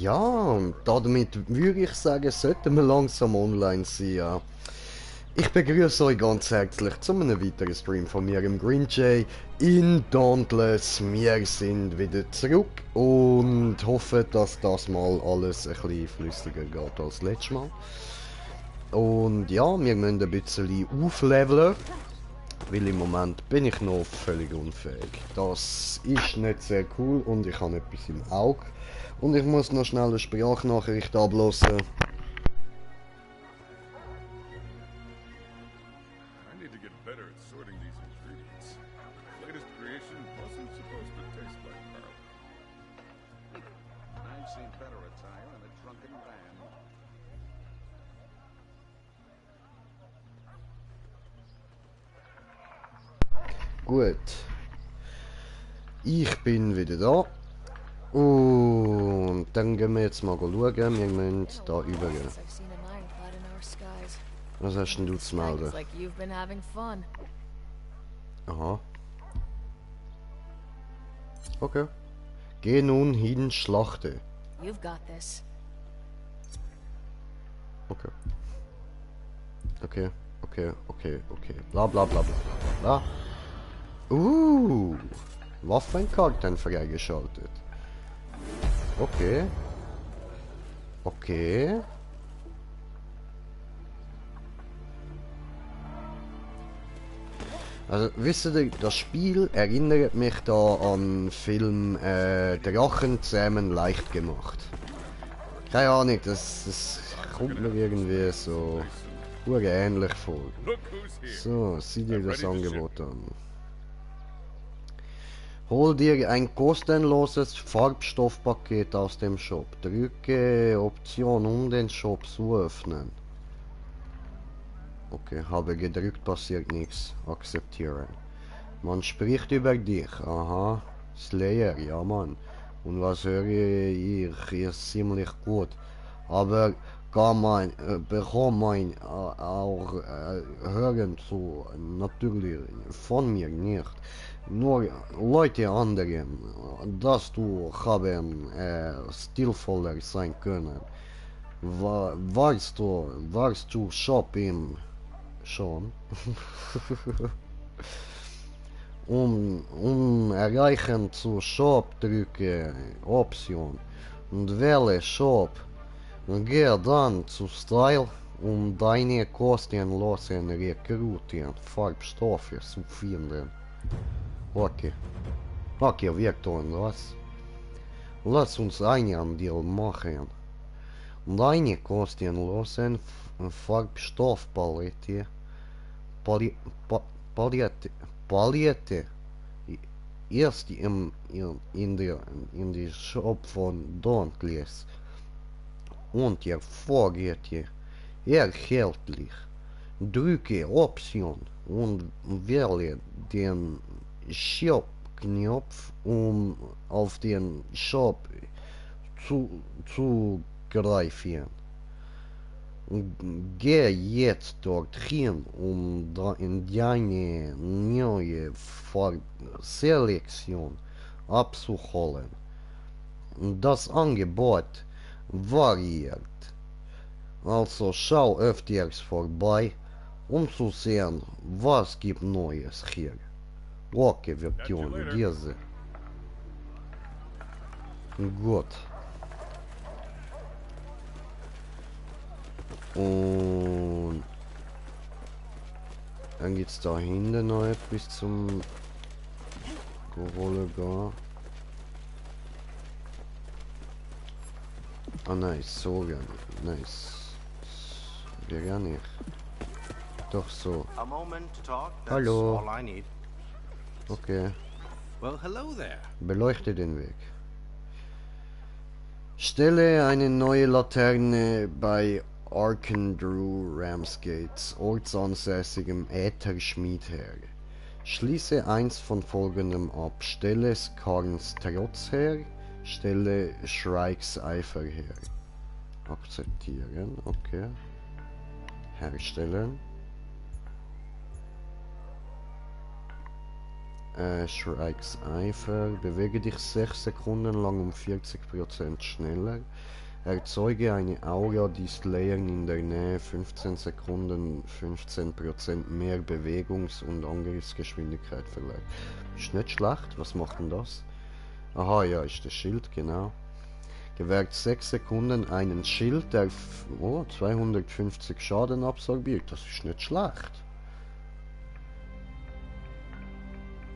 Ja, und damit würde ich sagen, sollten wir langsam online sein. Ja. Ich begrüße euch ganz herzlich zu einem weiteren Stream von mir im Green Jay in Dauntless. Wir sind wieder zurück und hoffe, dass das mal alles ein bisschen flüssiger geht als letztes Mal. Und ja, wir müssen ein bisschen aufleveln, weil im Moment bin ich noch völlig unfähig. Das ist nicht sehr cool und ich habe etwas im Auge. Und ich muss noch schnell eine Sprachnachricht ablassen. I need to get better at sorting these ingredients. The latest creation wasn't supposed to taste like pearl. I've seen better attire in a drunken band. Gut. Ich bin wieder da. Und dann gehen wir jetzt mal schauen. Wir müssen da übergehen. Was hast denn du zu melden? Aha. Okay. Geh nun hin, schlachte. Okay. Okay. Bla bla bla bla bla bla. Waffenkarten freigeschaltet. Okay. Okay. Also, wisst ihr, das Spiel erinnert mich da an den Film Drachenzähmen leicht gemacht. Keine Ahnung, das kommt mir irgendwie so ähnlich vor. Look who's here. So, sieh dir das Angebot an. Hol dir ein kostenloses Farbstoffpaket aus dem Shop. Drücke Option, um den Shop zu öffnen. Okay, habe gedrückt, passiert nichts. Akzeptieren. Man spricht über dich. Aha. Slayer, ja Mann. Und was höre ich? Ist ziemlich gut. Aber kann man, bekomme man auch hören zu. Natürlich von mir nicht. Nur Leute anderen, dass du haben stilvoller sein können. Warst du shoppen schon? Erreichen zu Shop drücke Option und wähle Shop und gehe dann zu Style, um deine kostenlosen Rekruten Farbstoffe zu finden. Okay. Okay, wir tun das. Lass uns einen Deal machen. Deine kostenlosen Farbstoffpalette Palette erst in der Shop von Dauntless und ihr Vorräte erhältlich. Drücke Option und wähle den Shop-Knopf, um auf den Shop zugreifen. Geh jetzt dorthin, um in deine neue Selektion abzuholen. Das Angebot variiert. Also schau öfters vorbei, um zu sehen, was gibt Neues hier. Okay, wir tun diese. Gut. Und dann geht's da hinten noch etwas zum Gorolga. Ah nice, so gar nicht. Nice. Ja gar nicht. Doch so. A moment to talk, that's Hallo. all I need. Okay. Well, hello there. Beleuchte den Weg. Stelle eine neue Laterne bei Arkandrew Ramsgates, ortsansässigem Ätherschmied her. Schließe eins von folgendem ab. Stelle Skarns Trotz her. Stelle Shrikes Eifer her. Akzeptieren, okay. Herstellen. Shrikes Eifer. Bewege dich 6 Sekunden lang um 40% schneller. Erzeuge eine Aura, die Slayern in der Nähe 15 Sekunden 15% mehr Bewegungs- und Angriffsgeschwindigkeit verleiht. Ist nicht schlecht, was macht denn das? Aha, ja, ist das Schild, genau. Gewährt 6 Sekunden einen Schild, der 250 Schaden absorbiert. Das ist nicht schlecht.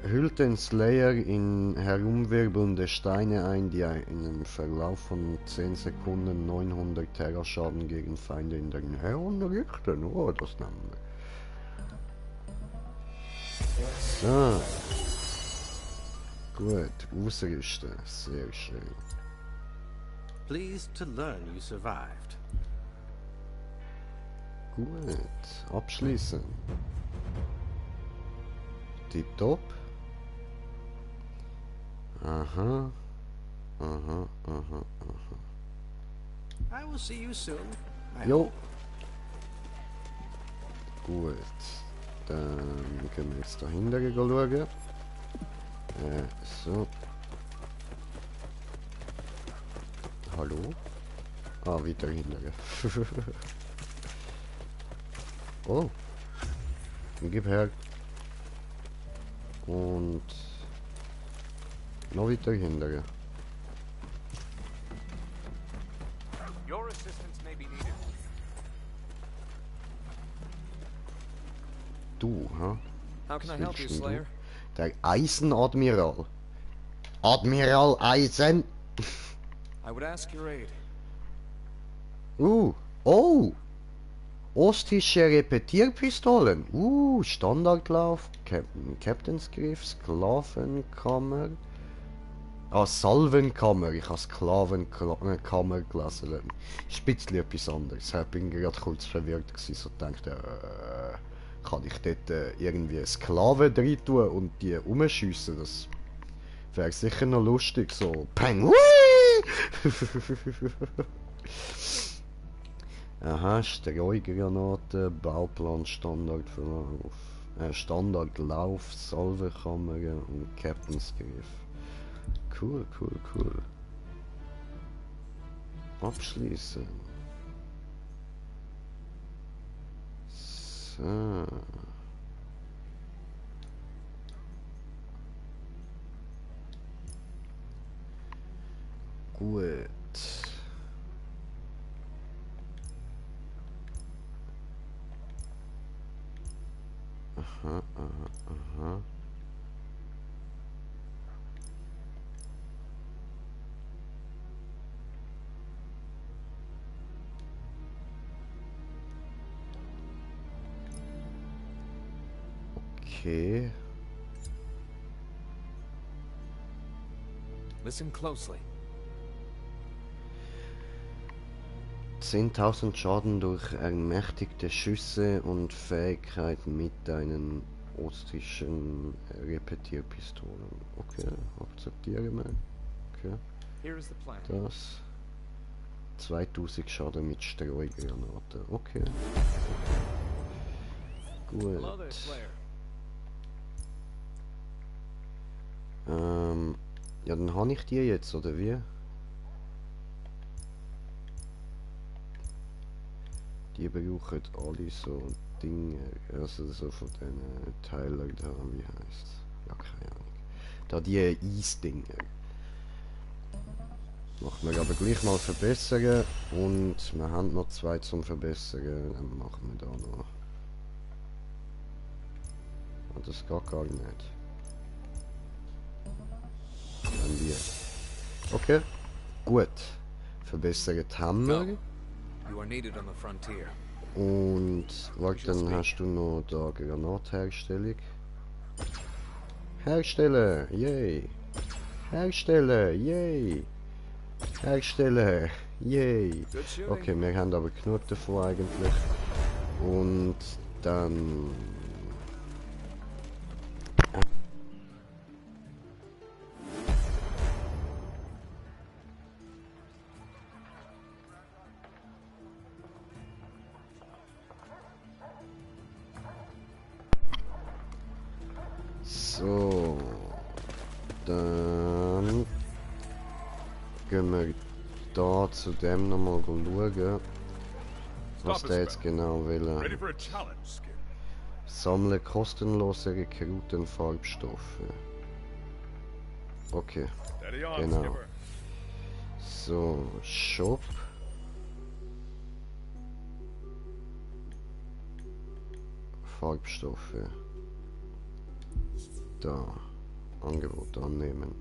Hüllt den Slayer in herumwirbelnde Steine ein, die einen Verlauf von 10 Sekunden 900 Terra-Schaden gegen Feinde in der Nähe anrichten. Oh, das nehmen wir. So. Gut, ausrüsten. Sehr schön. Pleased to learn you survived. Gut, abschließen. Tipptopp. Aha. Aha, aha, aha. I will see you soon. I Jo. hope. Gut. Dann können wir jetzt dahinter schauen. So. Hallo? Ah, wieder hinter. Oh. Gib her. Und noch weiter hinter. Your assistance may be needed. Du, ha? How can I Was help you, willst denn Slayer? Der Eisenadmiral. Admiral Eisen. I would ask your aid. Oh! Ostische Repetierpistolen. Standardlauf, Captain's Griff, Sklavenkammer. Ah, Salvenkammer. Ich habe Sklavenkammer gelesen. Ist ein bisschen etwas anderes. Ich bin gerade kurz verwirrt gewesen, so dachte, kann ich dort irgendwie Sklaven drin tun und die umschiessen? Das wäre sicher noch lustig, so Peng! Aha, Streugranate, Bauplan, Standardverlauf, Standardlauf, Salvenkammer und Captain's Griff. Cool, cool, cool. Abschließen. So. Gut. Aha, aha, aha. Okay. Listen closely. 10.000 Schaden durch ermächtigte Schüsse und Fähigkeit mit deinen ostischen Repetierpistolen. Okay, akzeptiere mal. Okay, Here is the plan. das. 2000 Schaden mit Streugranate. Okay. Hello there, Gut. Slayer. Ja, dann habe ich die jetzt, oder wie? Die brauchen alle so Dinge, also so von diesen Teilen da, wie heisst ja, keine Ahnung. Da die Eisdinger. Machen wir aber gleich mal verbessern und wir haben noch 2 zum Verbessern, dann machen wir da noch. Ah, das geht gar nicht. Dann wir. Okay, gut. Verbessert haben wir. You are needed on the frontier. Und warte, dann hast du noch da Granatherstellung. Herstellen, yay! Herstellen, yay! Herstellen, yay! Good shooting. Okay, wir haben aber genug davon eigentlich. Und dann... So. Dann gehen wir da zu dem nochmal schauen, was der jetzt genau will. Ready for a challenge, Skip? Sammle kostenlose Rekrutenfarbstoffe. Okay, Steady on, genau. Skipper. So, Shop. Farbstoffe. Da. Angebot annehmen.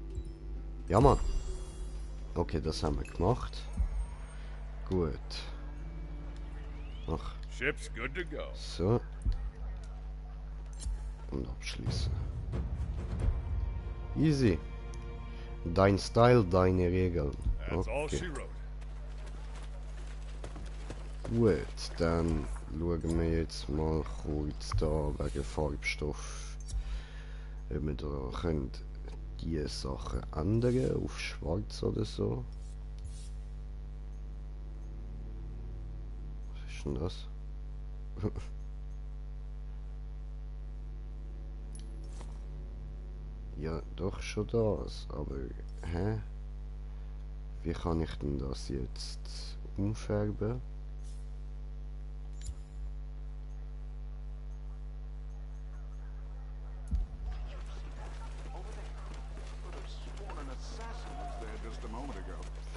Ja, Mann. Okay, das haben wir gemacht. Gut. Ach, Ship's good to go. so. Und abschließen. Easy. Dein Style, deine Regeln. That's all Okay. she wrote. Gut, dann schauen wir jetzt mal kurz da wegen Farbstoff. Ob wir da können die Sachen ändern auf schwarz oder so. Was ist denn das? Ja, doch schon das, aber hä? Wie kann ich denn das jetzt umfärben?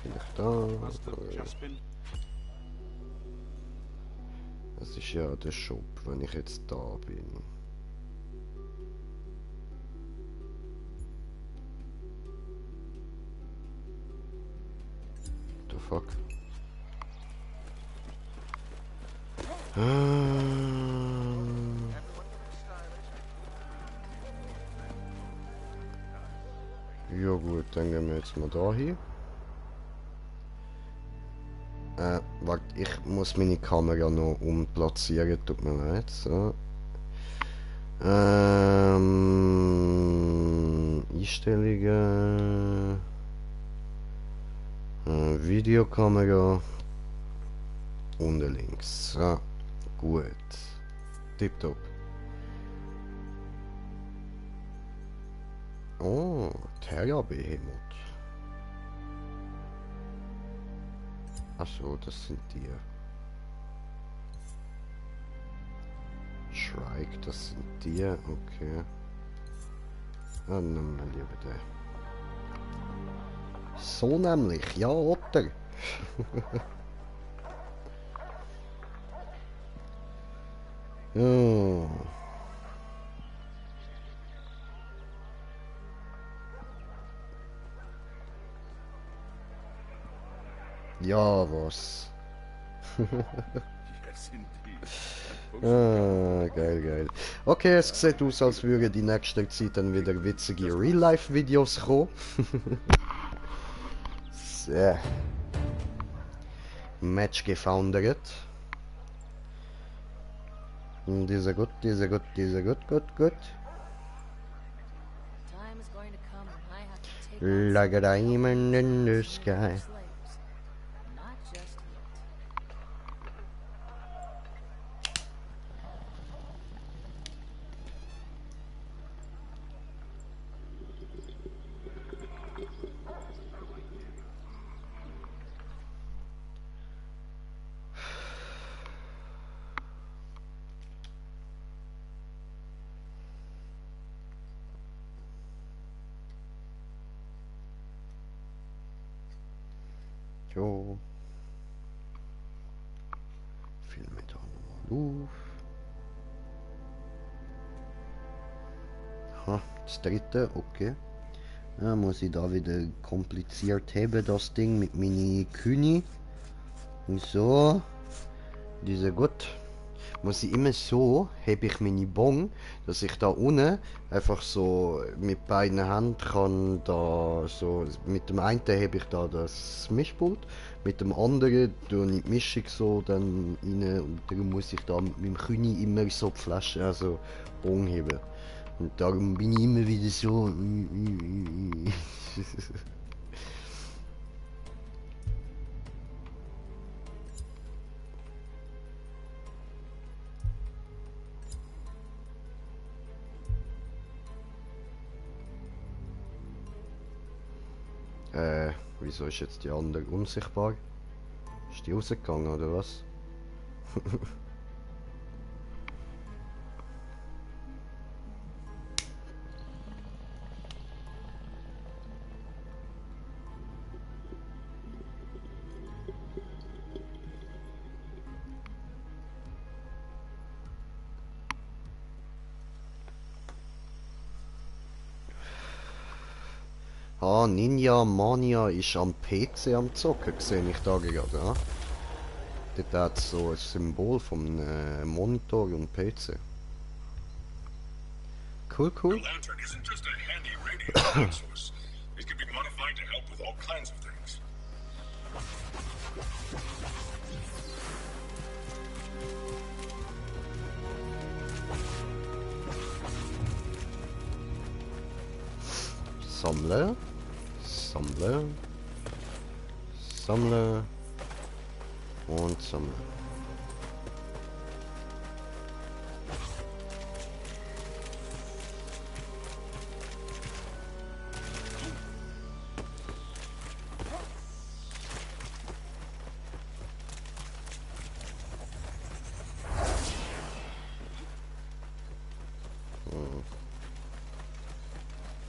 Vielleicht da. Das ist ja der Shop, wenn ich jetzt da bin. The fuck? Ja gut, dann gehen wir jetzt mal da hin. Warte, ich muss meine Kamera noch umplatzieren, tut mir leid. So. Einstellungen. Videokamera. Unten links. So. Gut. Tipptopp. Oh, Terra Behemoth. Achso, das sind die. Shrike, das sind die, okay. Dann nehmen wir lieber den. So nämlich, ja, oder? Ja. Ja, was? Yes, indeed. Geil, geil. Okay, es sieht aus, als würden die nächste Zeit dann wieder witzige Real-Life-Videos kommen. So. Match gefoundert. Dieser gut, dieser gut, dieser gut, gut, gut. Time is going to come when I have to take on Like a some diamond in the slaves. sky. Not just yet. Jo. Filme da nochmal auf. Ha, das dritte, okay. Ja, muss ich da wieder kompliziert haben, das Ding mit meinen Kühni. So. Diese gut. Muss ich immer so, heb ich meine Bong, dass ich da unten einfach so mit beiden Händen kann da so, mit dem einen heb ich da das Mischpult, mit dem anderen tue ich die Mischung so dann rein und darum muss ich da mit meinem Kühni immer so die Flasche, also Bong heben. Und darum bin ich immer wieder so. Wieso ist jetzt die andere unsichtbar? Ist die rausgegangen oder was? Ah, Ninja Mania ist am PC am Zocken, sehe ich da gerade, ja? Dort hat es so ein Symbol vom Monitor und PC. Cool, The cool. lantern isn't just a handy radio light source. It can be modified to help with all kinds of things. Sammle. Sammle. Sammle. Und sammle.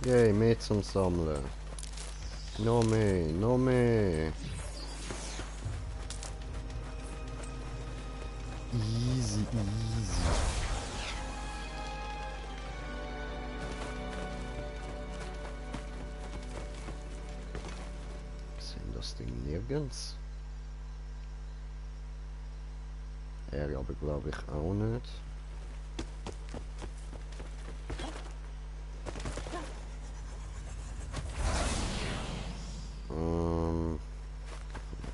Yay, mehr zum Sammeln. Noch mehr, noch mehr. Easy, easy. Sehen das Ding nirgends? Er aber glaube ich auch nicht.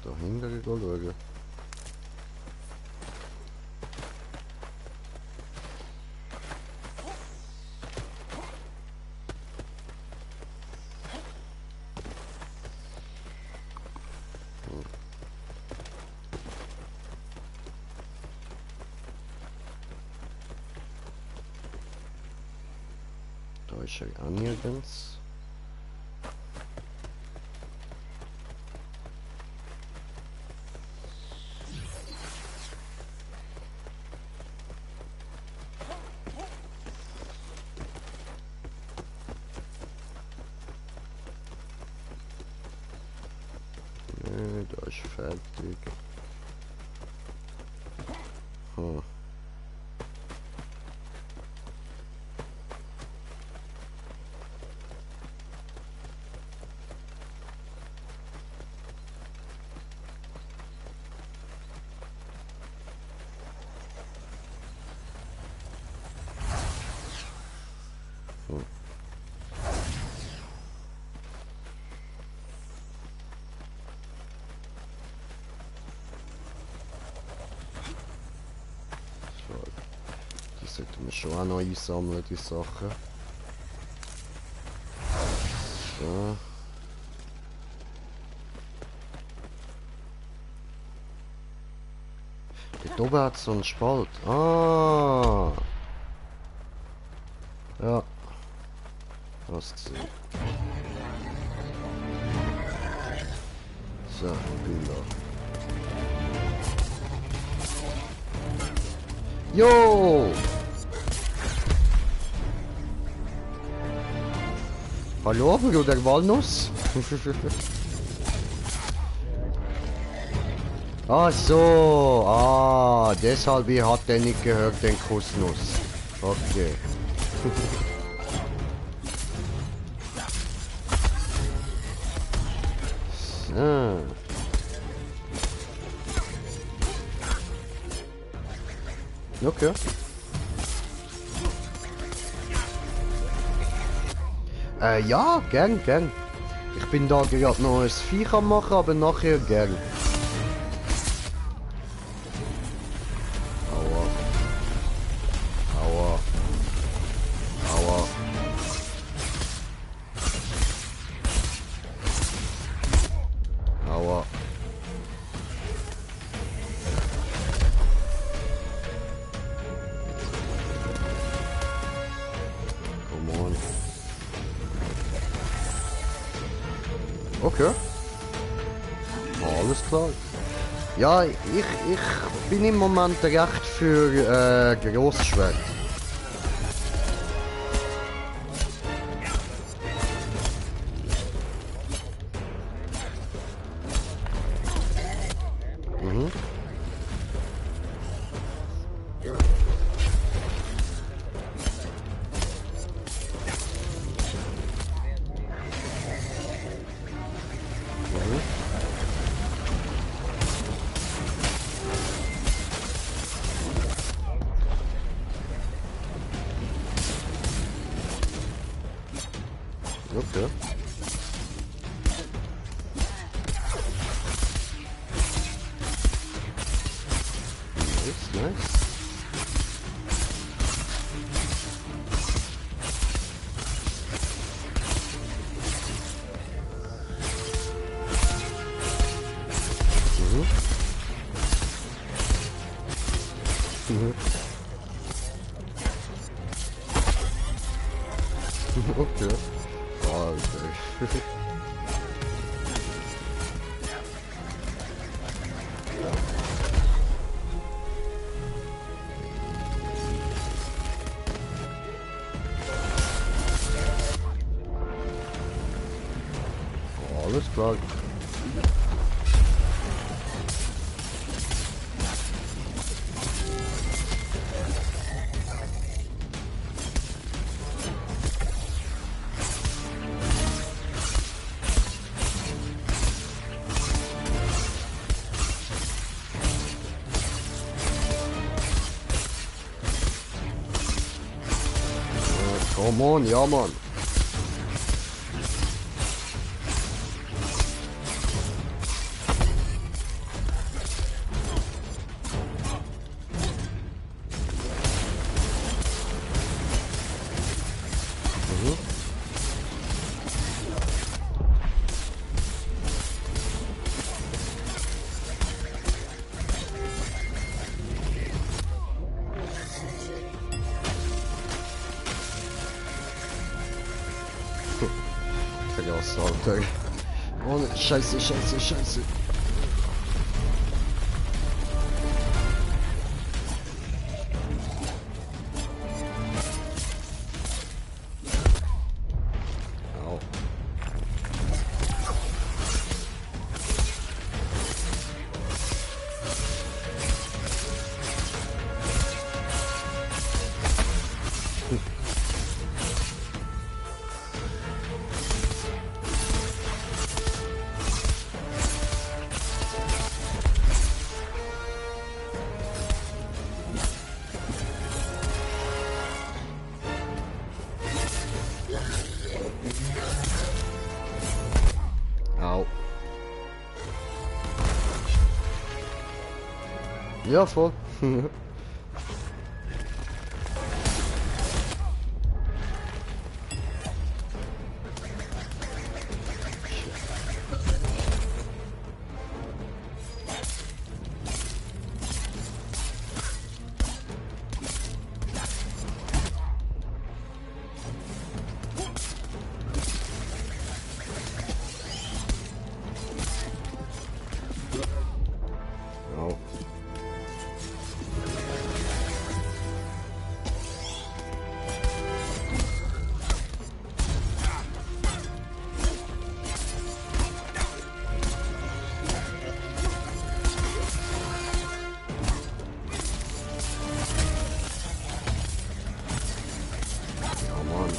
Dahinter schauen. Da ist er auch nirgends. Nee, da ist fertig. Hm. Die sollten wir schon auch noch einsammeln, die Sachen. So. Dort oben hat es so einen Spalt. Ah! Ja. Hast gesehen. So, bin da. Jo! Hallo, Bruder Walnuss? Ach so, deshalb hat er nicht gehört, den Kussnuss. Okay. So. Okay. Ja, gern, gern. Ich bin da gerade noch ein Viech am machen, aber nachher gern. Aua. Aua. Aua. Aua. Come on. Okay. Alles klar. Ja, ich bin im Moment recht für Grossschwert. Mhm. Okay. Nice, nice. Mhm. Mhm. Okay. Alter. Alles klar. Come on, ja Mann. Mhm. Vergaß, Alter. Oh, ne, scheiße, scheiße, scheiße. Au. Au. Ja, voll. Au. Ja, Mann.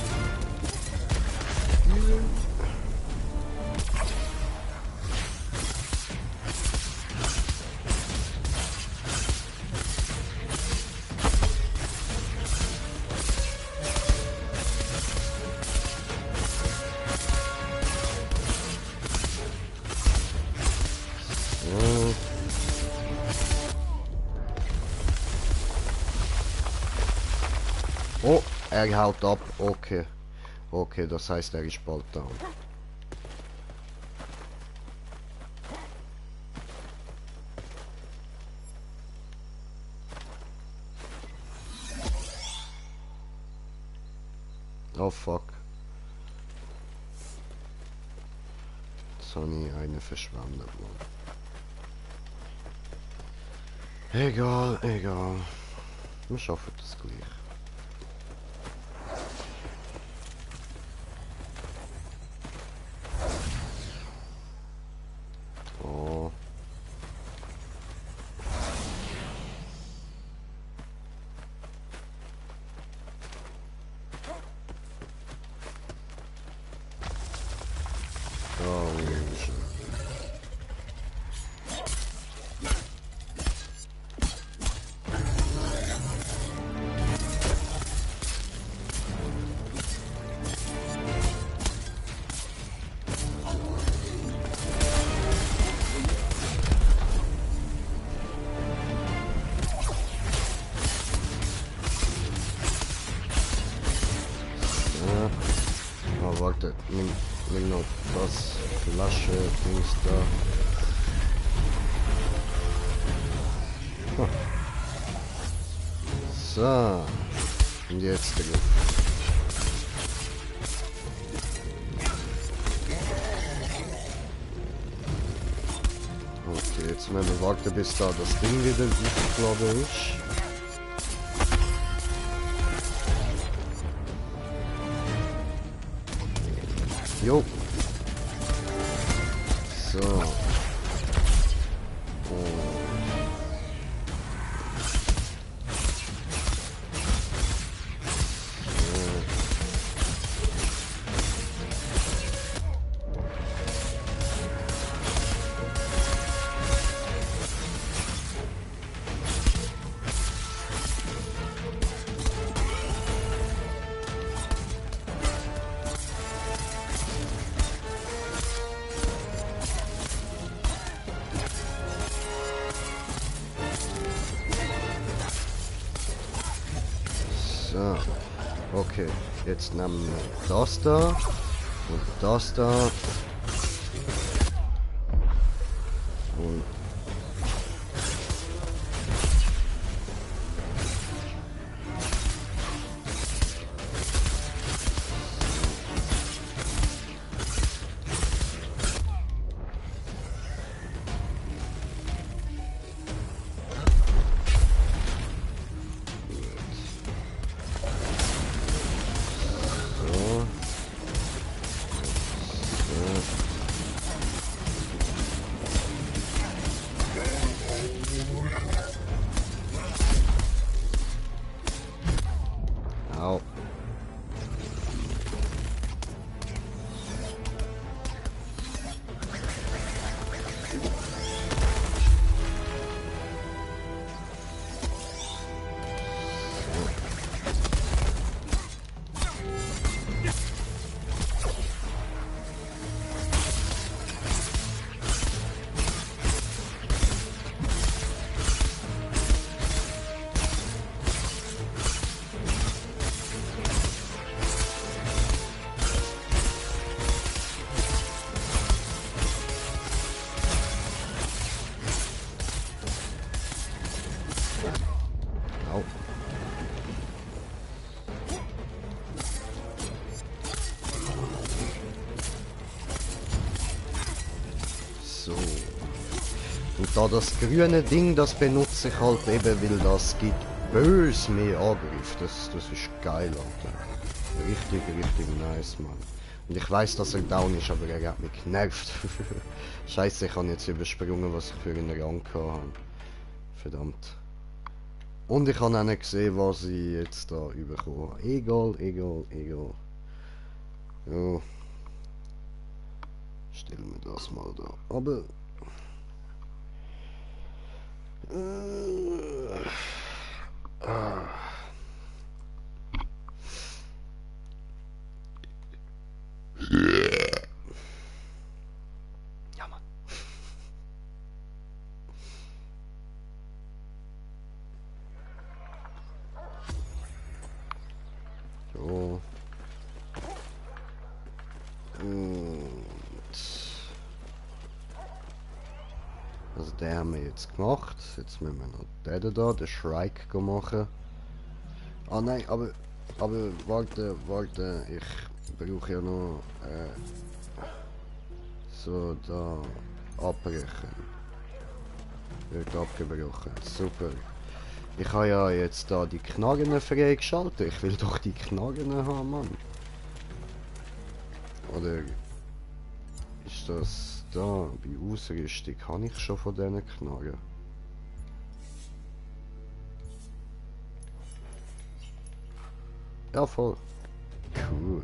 So. Oh, er haut ab. Okay. Okay, das heißt, er ist bald down. Oh fuck. Jetzt habe ich einen verschwendet, Mann. Egal, egal. Wir schaffen das gleich. Oh. Oh, Mensch. Oh, warte, nimm noch das Flasche, Dings da. Huh. So, und jetzt drauf. Okay, jetzt müssen wir warten, bis da das Ding wieder aufgeladen ist. Jo. So. So. Okay, jetzt nehmen wir das da und das da. Und au. Au. So. Und da das grüne Ding, das benutze ich halt eben, weil das gibt bös mehr Angriff. Das ist geil, Alter. Richtig, richtig nice, Mann. Und ich weiß, dass er down ist, aber er hat mich genervt. Scheiße, ich habe jetzt übersprungen, was ich für einen Rang hatte. Verdammt. Und ich habe auch nicht gesehen, was ich jetzt da bekomme. Egal, egal, egal. Ja. Stellen wir das mal da. Aber... Ja, Mann. So. Also den haben wir jetzt gemacht. Jetzt müssen wir noch den da, den Shrike machen. Ah nein, aber warte, ich brauche ja noch so da abbrechen. Wird abgebrochen. Super. Ich habe ja jetzt da die Knarren freigeschaltet. Ich will doch die Knarren haben, Mann. Oder ist das da? Bei Ausrüstung habe ich schon von diesen Knarren. Ja, voll. Cool.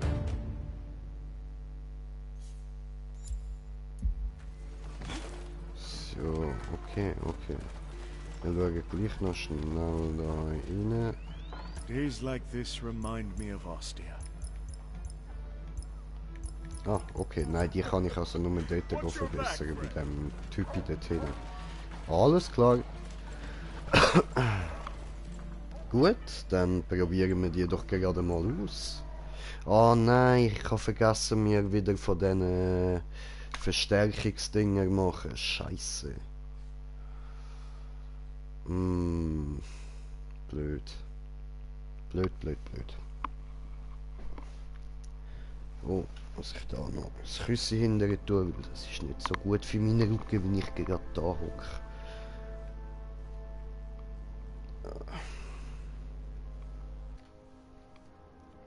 So, okay. Wir schauen gleich noch schnell da rein. Days like this remind me of Ostia. Ah, okay, nein, die kann ich also nur dort verbessern, bei dem Typi dort hinten. Alles klar. Gut, dann probieren wir die doch gerade mal aus. Ah nein, ich habe vergessen, mir wieder von diesen Verstärkungsdinger machen. Scheiße. Blöd. Blöd. Oh, muss ich da noch das Küsse hinterher tun, weil das ist nicht so gut für meine Rücken, wenn ich gerade da hocke.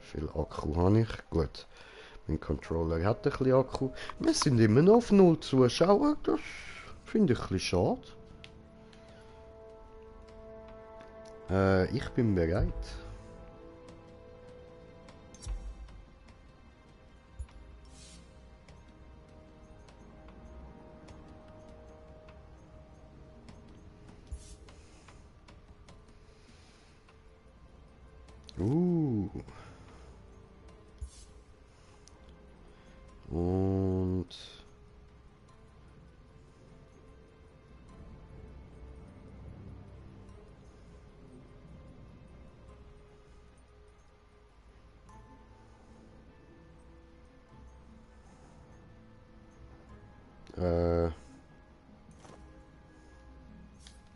Viel Akku habe ich. Gut. Mein Controller hat ein bisschen Akku. Wir sind immer noch auf 0 Zuschauer. Das finde ich ein bisschen schade. Ich bin bereit. Und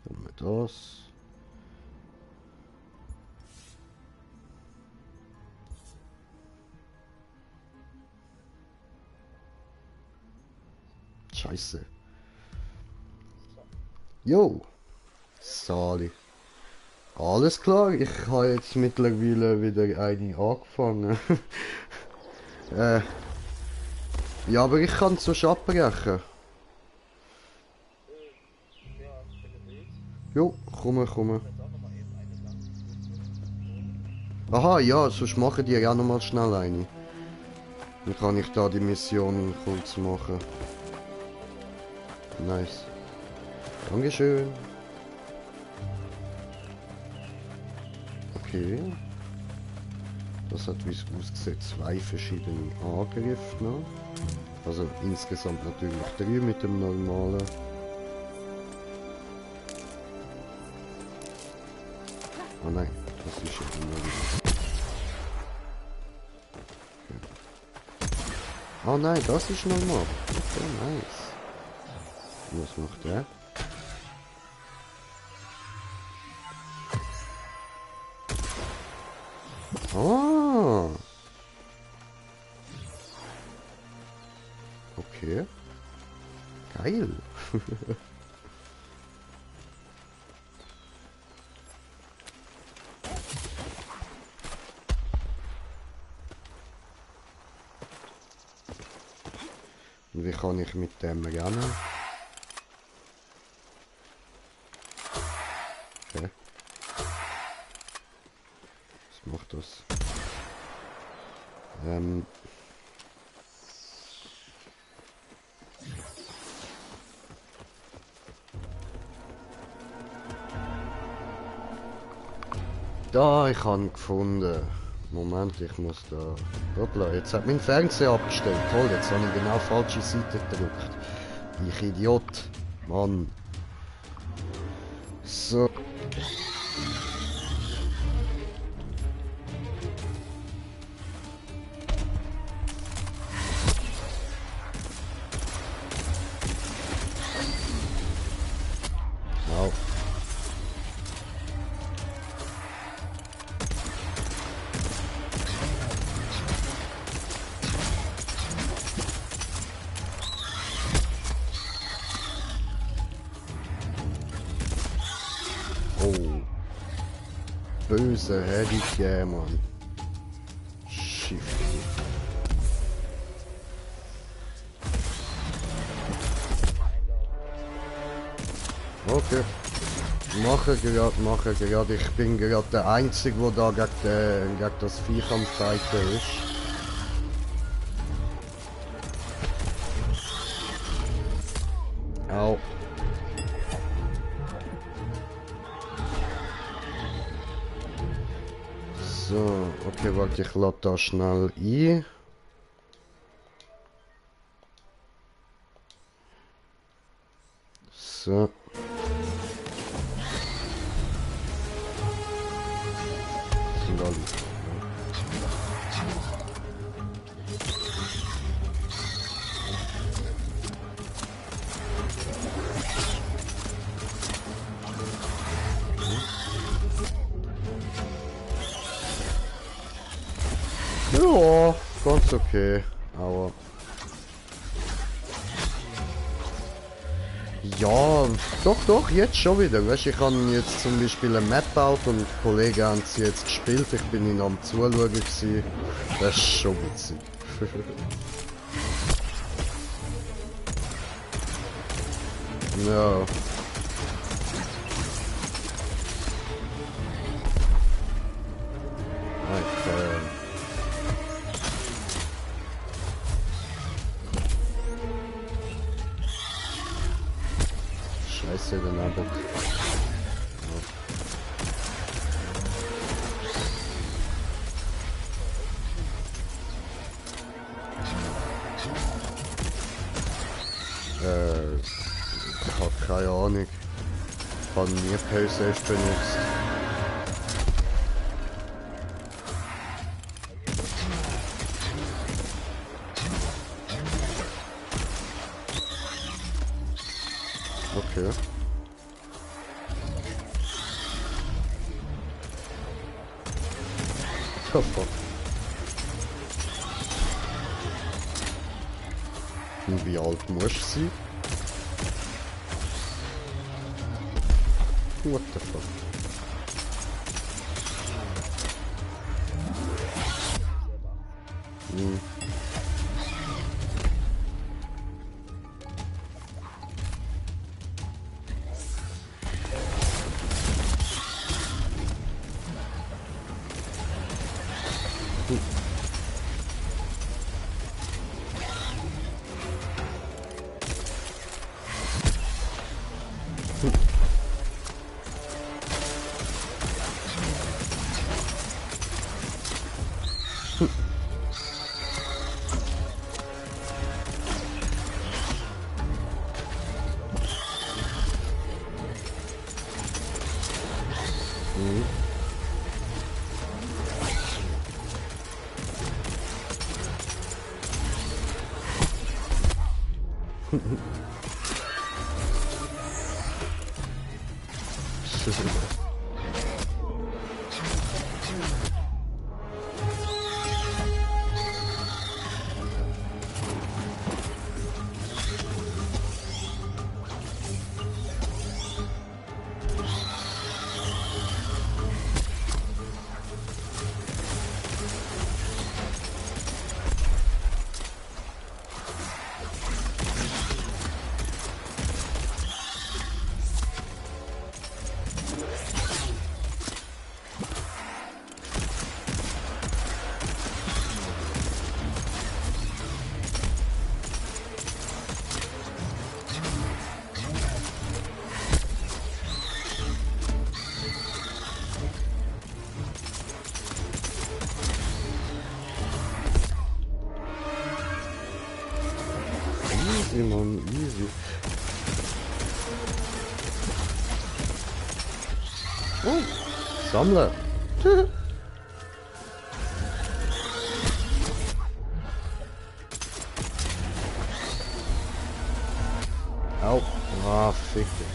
haben wir das. Scheiße. Jo. Sali. Alles klar, ich habe jetzt mittlerweile wieder eine angefangen. Ja, aber ich kann so abbrechen. Jo, komm. Aha, ja, sonst machen die ja auch noch mal schnell eine. Dann kann ich da die Mission kurz machen. Nice. Dankeschön. Okay. Das hat, wie es aussieht, 2 verschiedene Angriffe noch. Also insgesamt natürlich 3 mit dem normalen. Ah nein, das ist ja normal. Okay. Ah nein, das ist normal. Okay, nice. Was macht der? Ah! Okay. Geil. Und wie kann ich mit dem rennen? Okay. Was macht das? Da, ich habe ihn gefunden. Moment, ich muss da... Hoppla, jetzt hat mein Fernseher abgestellt. Toll, jetzt habe ich genau falsche Seite gedrückt. Ich Idiot. Mann. So. Au. böse hätte ich gegeben, Mann. Schiff. Okay. Mache gerade. Ich bin gerade der Einzige, der da gegen das Viech am Fighten ist. Au. So, okay, warte, ich lade da schnell ein. So. Sind alle. Ja, ganz okay, aber... Ja, doch, jetzt schon wieder. Weißt, ich habe jetzt zum Beispiel eine Map gebaut und die Kollegen haben sie jetzt gespielt. Ich bin ihnen am Zuschauen gewesen. Das ist schon witzig. Ja. Okay. Scheiße, daneben. Ich habe keine Ahnung. Ich habe nie PlayStation benutzt. Okay. Oh fuck. Und wie alt musst du sein? What the fuck? Hm. Easy, man, easy. Oh, Sammler. Au. Ah, fick dich.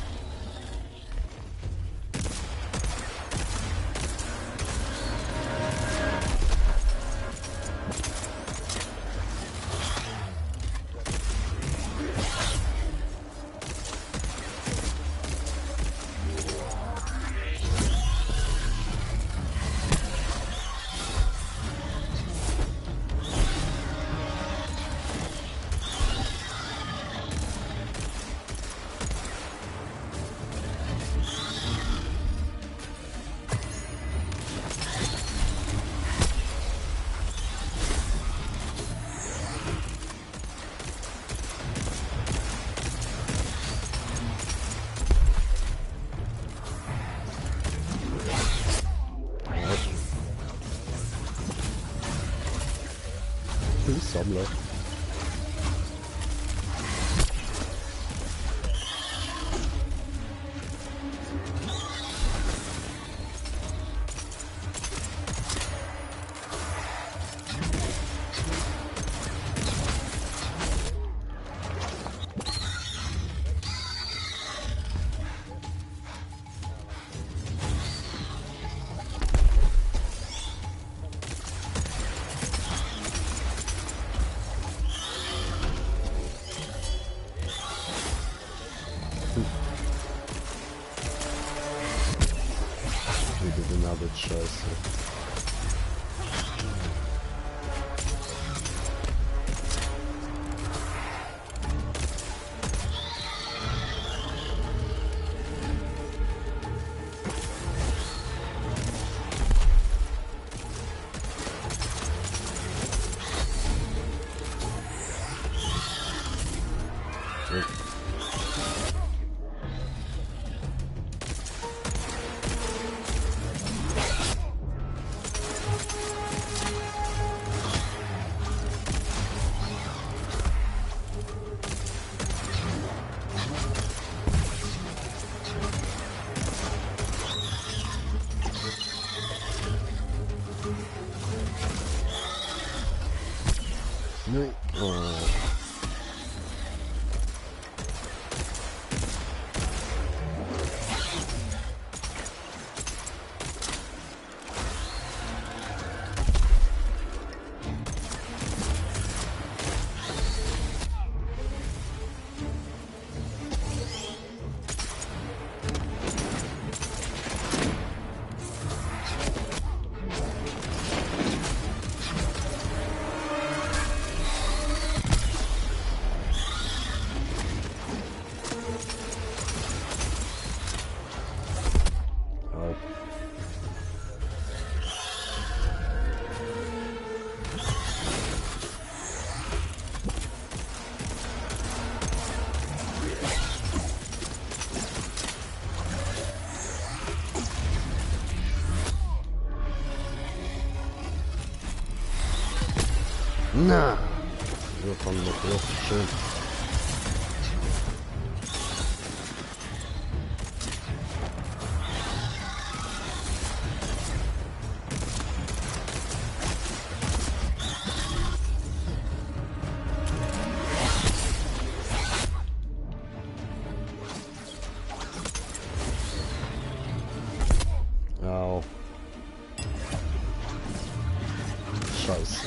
Sammler. Scheiße. Nee. Oh. Na, so von der Luft, schön. Au. Scheiße.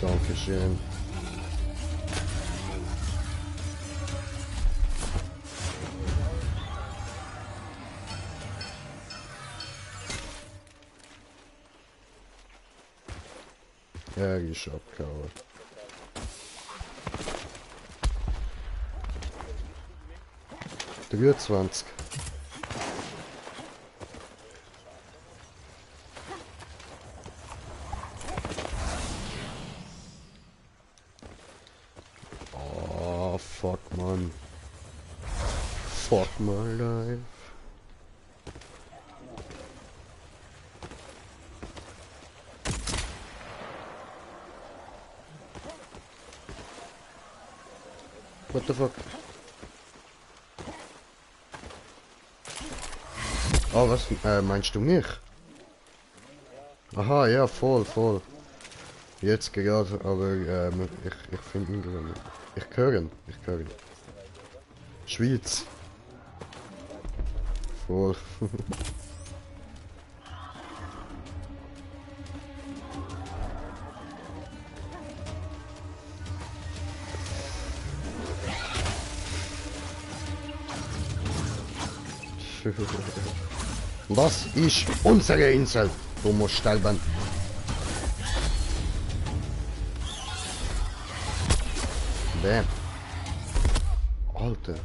Dankeschön. Ja, ich abgehauen. Der 20. Oh, fuck, man. Fuck my life. What the fuck? Oh, was meinst du mich? Aha, ja, voll, voll. Jetzt gerade, aber ich finde ihn nicht. Ich höre ihn. Schweiz. Voll. Das ist unsere Insel, du musst sterben. Bam. Alter.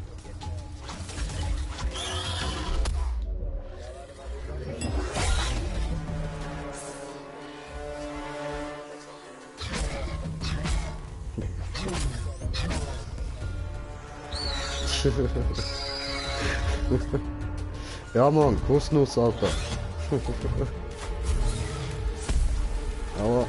Ja, Mann, Kussnuss, Alter. Aber...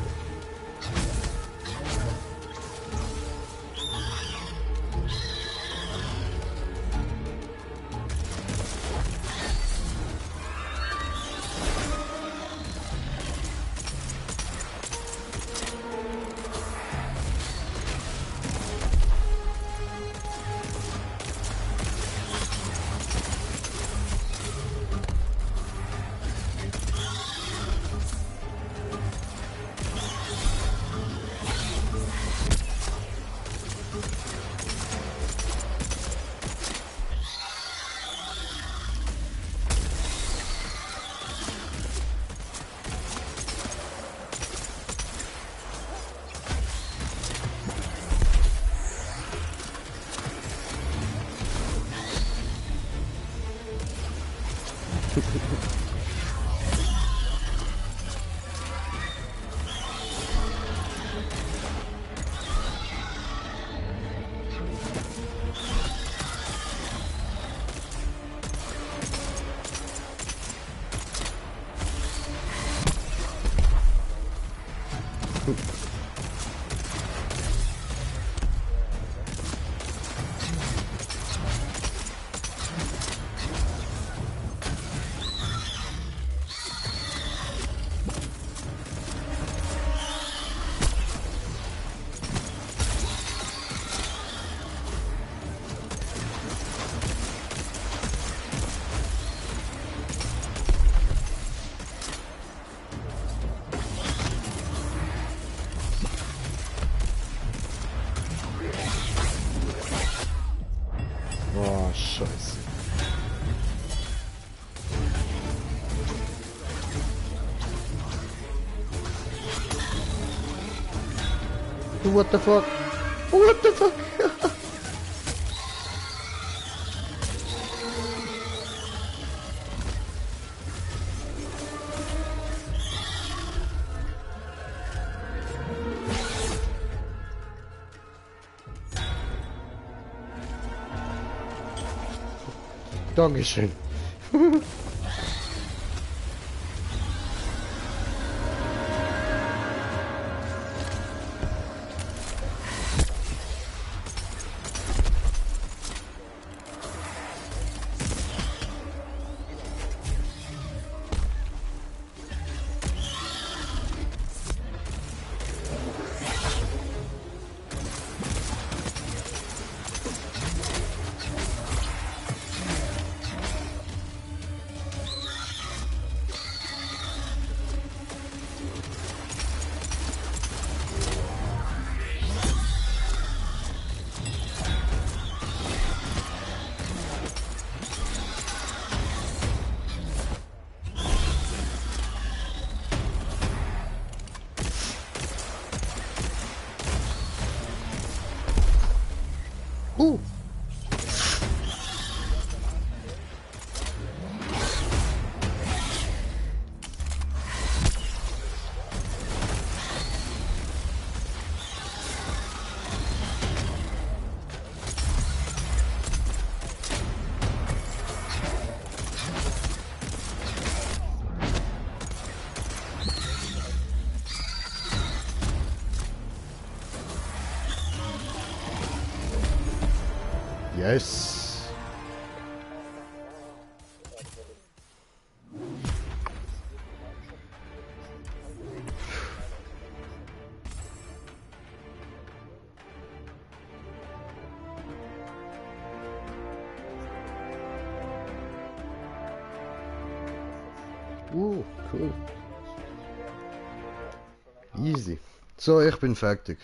Oh, Scheiße. What the fuck? What the fuck? Dankeschön. Yes. Cool. Easy. So, ich bin fertig.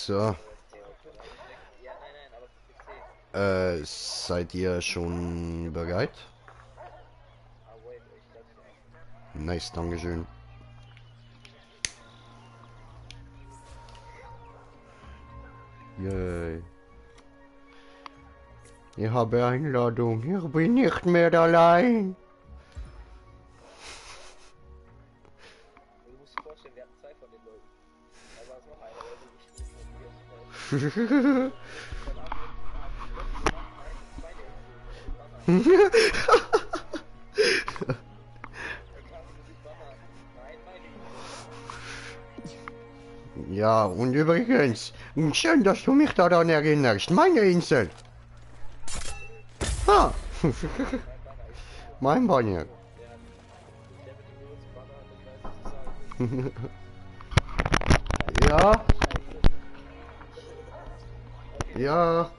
So. Seid ihr schon bereit? Nice, dankeschön. Yay. Ich habe Einladung. Ich bin nicht mehr allein. Du musst dir vorstellen, wir hatten zwei von den Leuten. Da war es noch einer, der wirklich nicht mit mir. Ja, und übrigens, schön, dass du mich daran erinnerst. Meine Insel. Ah. Mein Banner. Ja. Ja.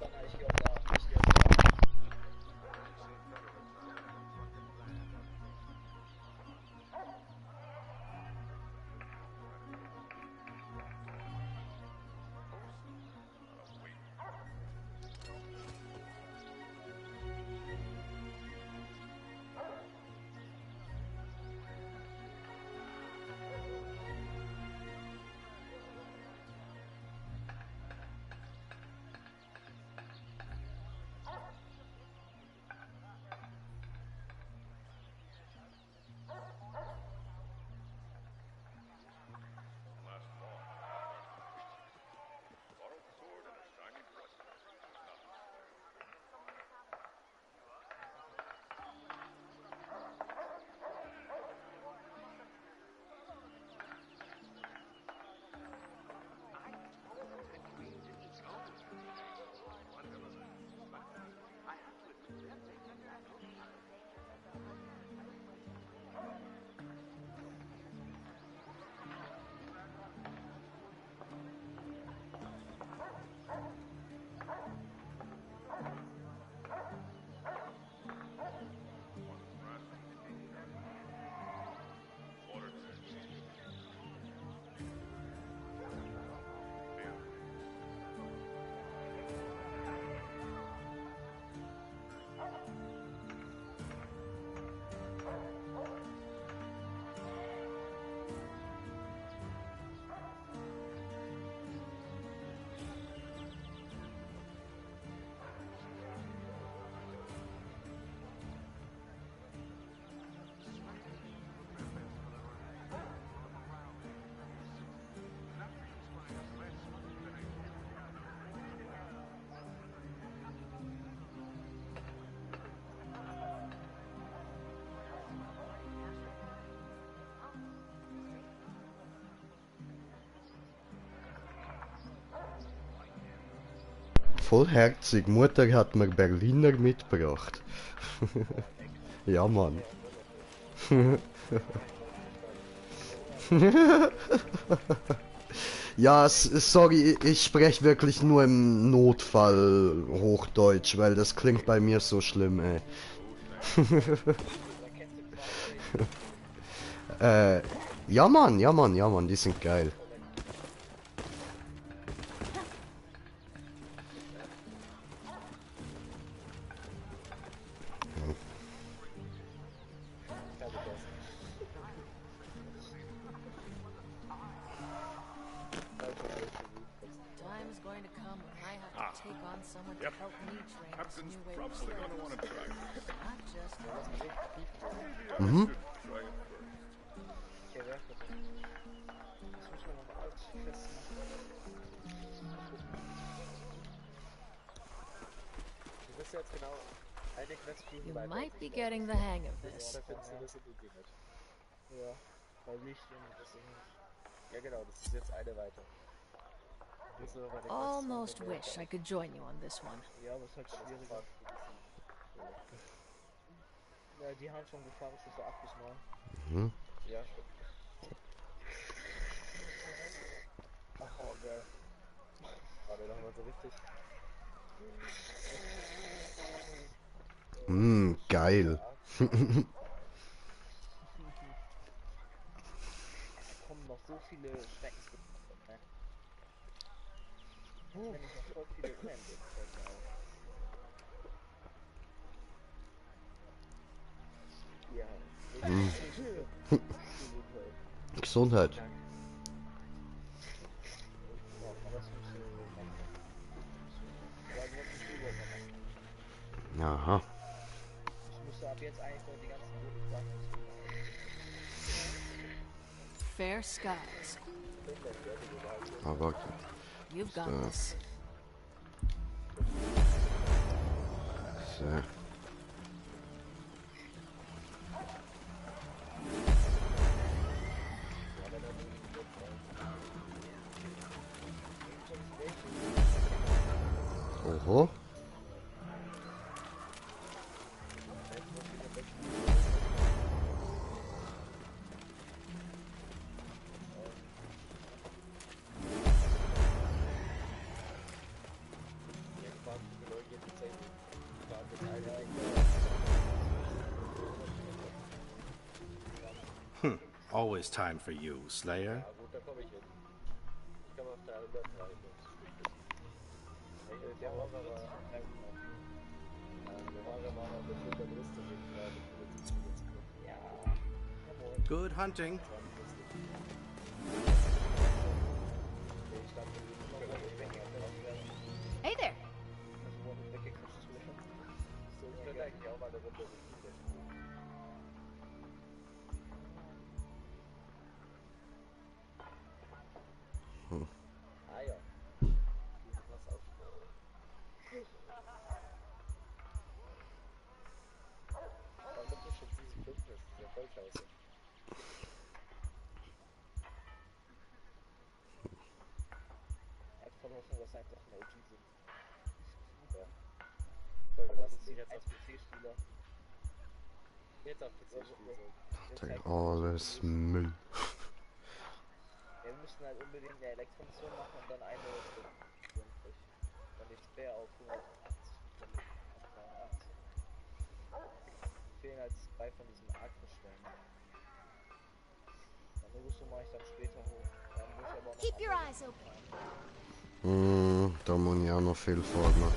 Vollherzig, Mutter hat mir Berliner mitgebracht. Ja, Mann. Ja, sorry, ich spreche wirklich nur im Notfall Hochdeutsch, weil das klingt bei mir so schlimm, ey. Ja, Mann, ja, Mann, ja, Mann, die sind geil. Time is going to come when I have to take on someone to Yep. help me train this Captain's new way of probably slaves. gonna want to try it. Not just Try it first. Okay, wer ist das? Das muss man noch alles festmachen. Du bist jetzt genau eine Queststufe You weiter. might be getting the hang of this. Da findest du das in die Dinge. Ja, bei Licht und das Ding. Ja genau, das ist jetzt eine weiter. Bist du aber bei der Almost Quest wish I could join you on this one. Ja, aber es ist halt schwieriger. Ja, die haben schon gefahren, es ist so 8 bis 9. Mhm. Ja, stimmt. Ach, oh, geil. War der nochmal so richtig? Geil. Da kommen noch so viele Schreckensgefühle. Wenn ich noch voll viele Unendlichkeiten auf. Gesundheit. Dank. Ja, aber das musst du machen. Aber du musst die Schule machen. Aha. Ich müsste ab jetzt eigentlich nur die ganzen guten Sachen Fair skies. Aber You've got So. this. so. Oho. Always time for you, Slayer. Ja gut, da komme ich hin. Ich komme auf der 103. Der Horror war ein bisschen der größte Weg gerade. Ja. Good hunting. Hey there. So, ich könnte eigentlich auch mal eine Runde mit. Ah ja. Was auf. Warum du schon diesen Dunkel? Das ist ja voll scheiße. Einfach nur, was einfach ein OG sind. Ja. Voll belastend. Jetzt als PC-Spieler. Jetzt auf PC-Spieler. Alles Müll. Ja, wir müssen halt unbedingt eine Elektromission machen und dann eine von XP auf 180. Fehlen halt 2 von diesen Akrostellen. Dann Rüstung mache ich dann später hoch. Dann muss ich aber auch noch Keep your andere eyes open. Da muss ich auch noch viel vormachen.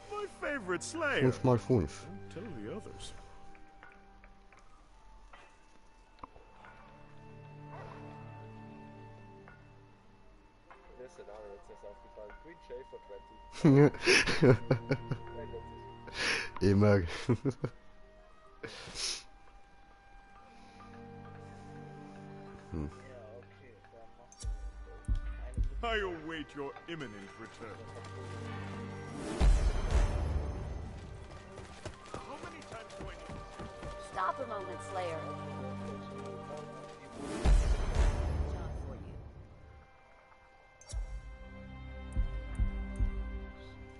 My favorite Slayer. 5 mal 5. Don't tell the others. Das Szenario jetzt erst aufgefallen. Green Shade for 20. Immer. Ja, okay, dann machst du eine I await your imminent return. How many times do I need to Stop a moment, Slayer. Job for you.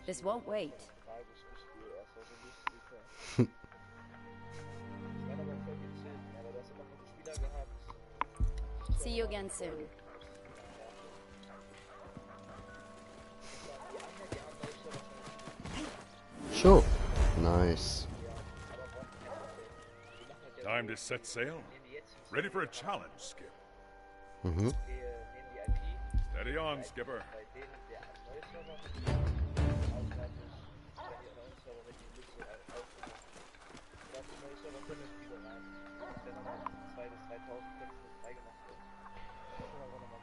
This won't wait. tragisches Spiel, erst so lustig. Das wäre aber voll gechillt, aber du hast immer gute Spieler gehabt. See you again soon. Die anderen, die haben euch so wahrscheinlich Schon. Nice. aber brauchen kein Update. Die machen halt jetzt Time to set sail. nehmen die jetzt Ready for a challenge, Skip. Mhm. nehmen die IP. Steady on, Skipper. Bei denen der neue Server automatisch, wenn die neuen Server mit die Liste aufnehmen. Da die neue Server können das Spiel rein. Das wäre nochmal 2.000 bis 3.000 Plätze freigemacht werden. Das können wir aber nochmal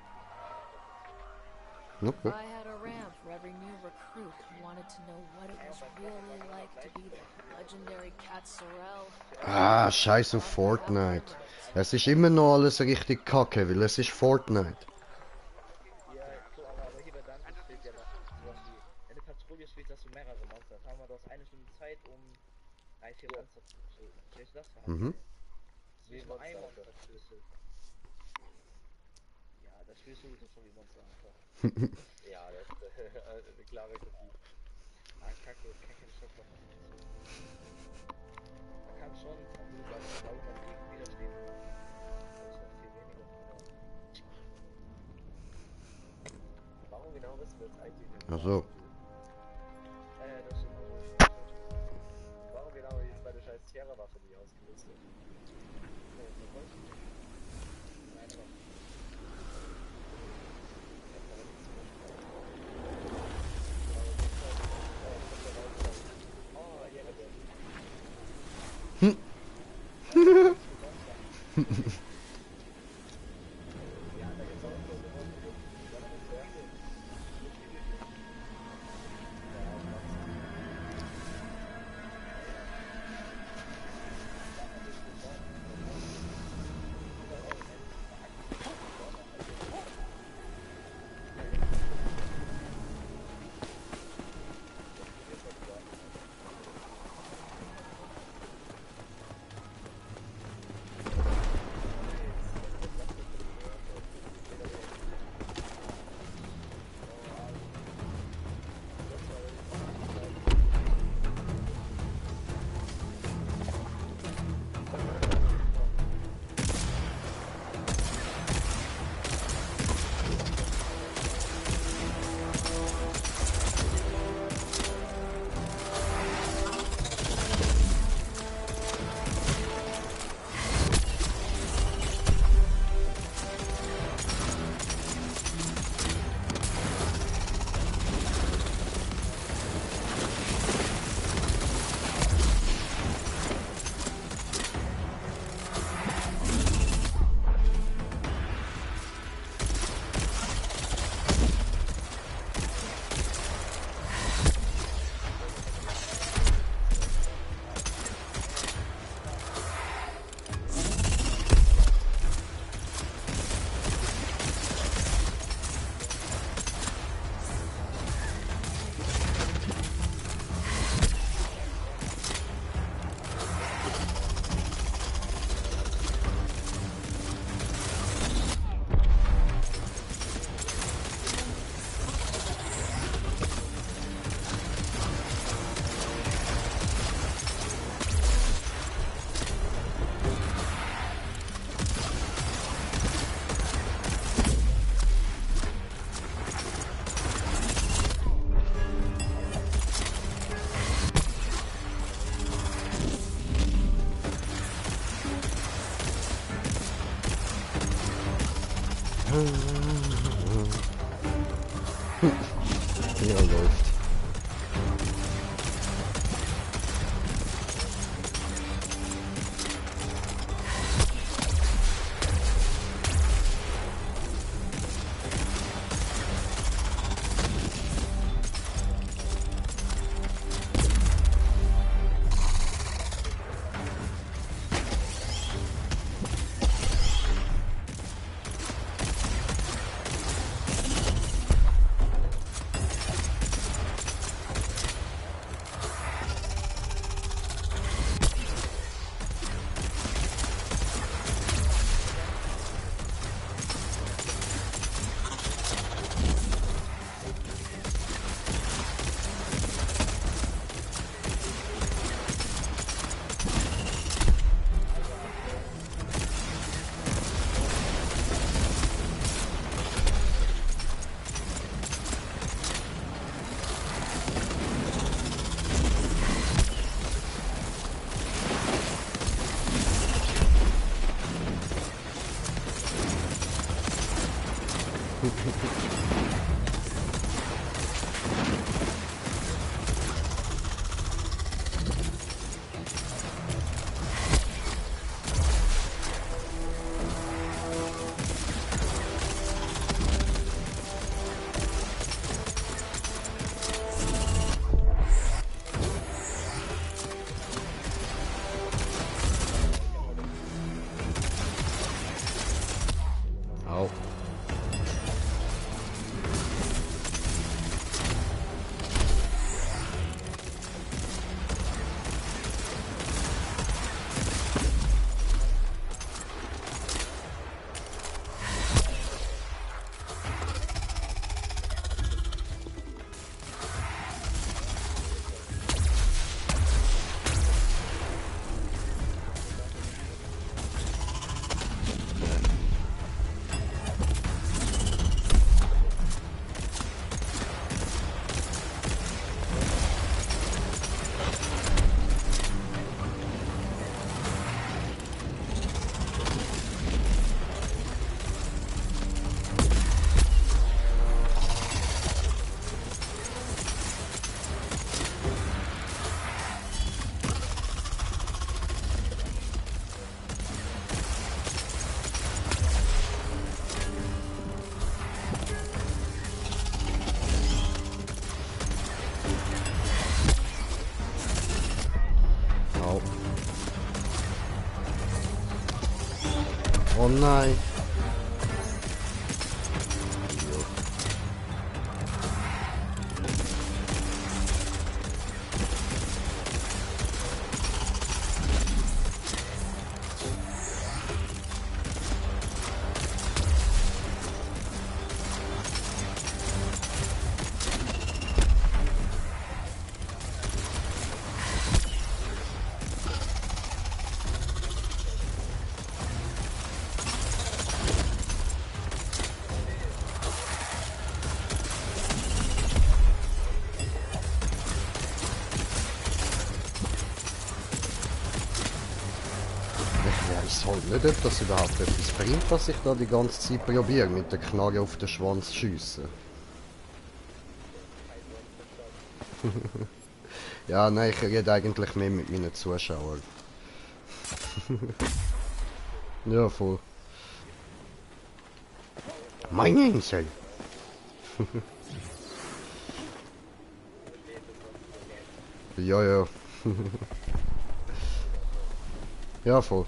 Okay. I had a ramp for every new recruit who wanted to know what it was really like to be the legendary Cat Sorrel. Ah, scheiß auf Fortnite. Es ist immer noch alles richtig kacke, weil es ist Fortnite. Ja, so, aber hier bei Dungeon steht ja noch sowas wie, wenn du Patrouille spielst, hast du mehrere Monster. Da haben wir das 1 Stunde Zeit, um 3-4 Monster zu töten. Verstehst du das? Mhm. Wie nur ein Monster schlüssel. Ja, das spielst du schon wie Monster einfach. Ja, das ist eine klare Kopie. Ah, kacke, ich kann keinen Schock machen. Man kann schon, also bei der Gegen widerstehen. Das ist noch viel weniger. Warum genau wissen wir jetzt eigentlich nicht? Ach so. Das ist immer so. Warum genau ist meine scheiß Tierra-Waffe nicht ausgerüstet? Nein, aber. Oh, ja, Ja, läuft. Au. Au. Oh nein. Ich weiß halt nicht, ob das überhaupt etwas bringt, was ich da die ganze Zeit probiere, mit der Knarre auf den Schwanz schiessen. Ja, nein, ich rede eigentlich mehr mit meinen Zuschauern. Ja, voll. Meine Insel! Ja, ja. Ja, voll.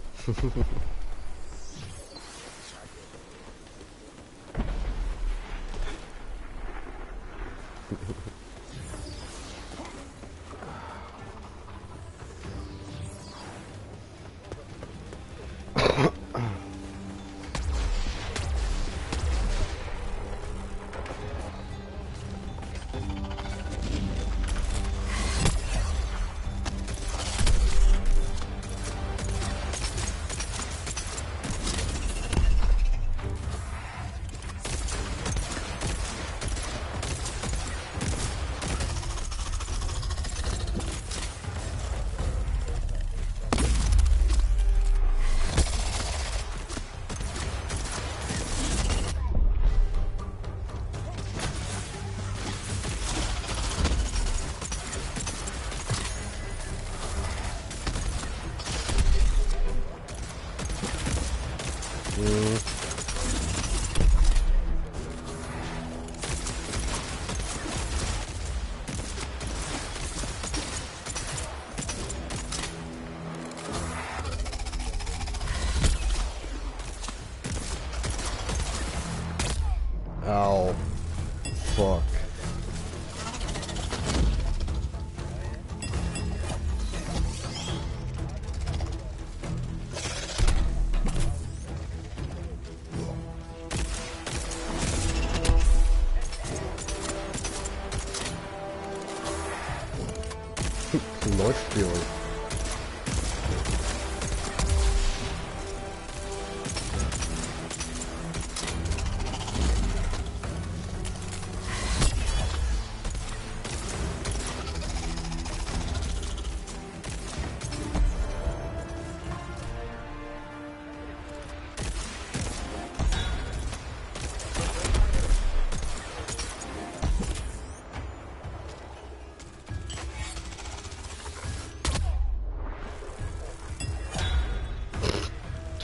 Läuft für euch.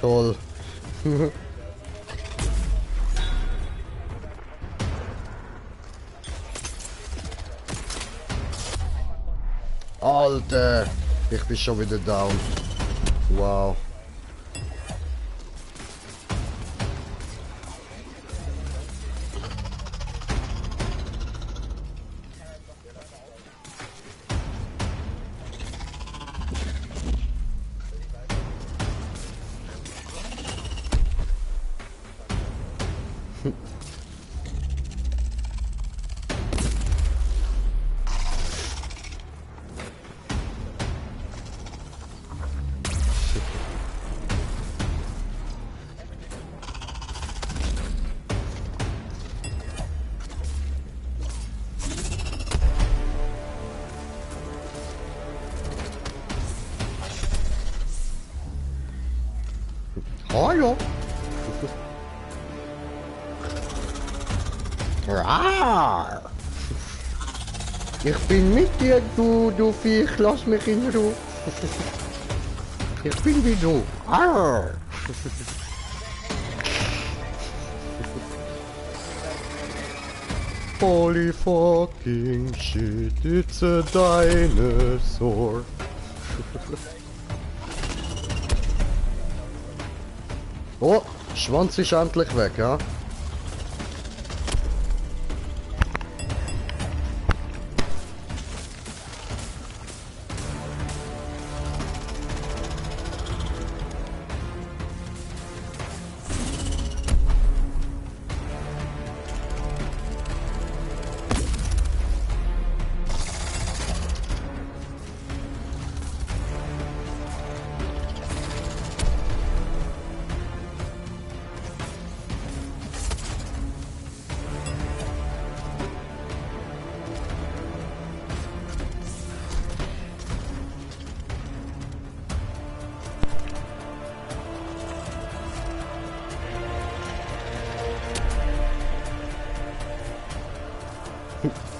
Toll. Alter, ich bin schon wieder down. Wow. Hallo. Rar. Ich bin mit dir, du Viech, lass mich in Ruhe. Ich bin wie du. Arr. Holy fucking shit, it's a dinosaur. Oh, Schwanz ist endlich weg, ja?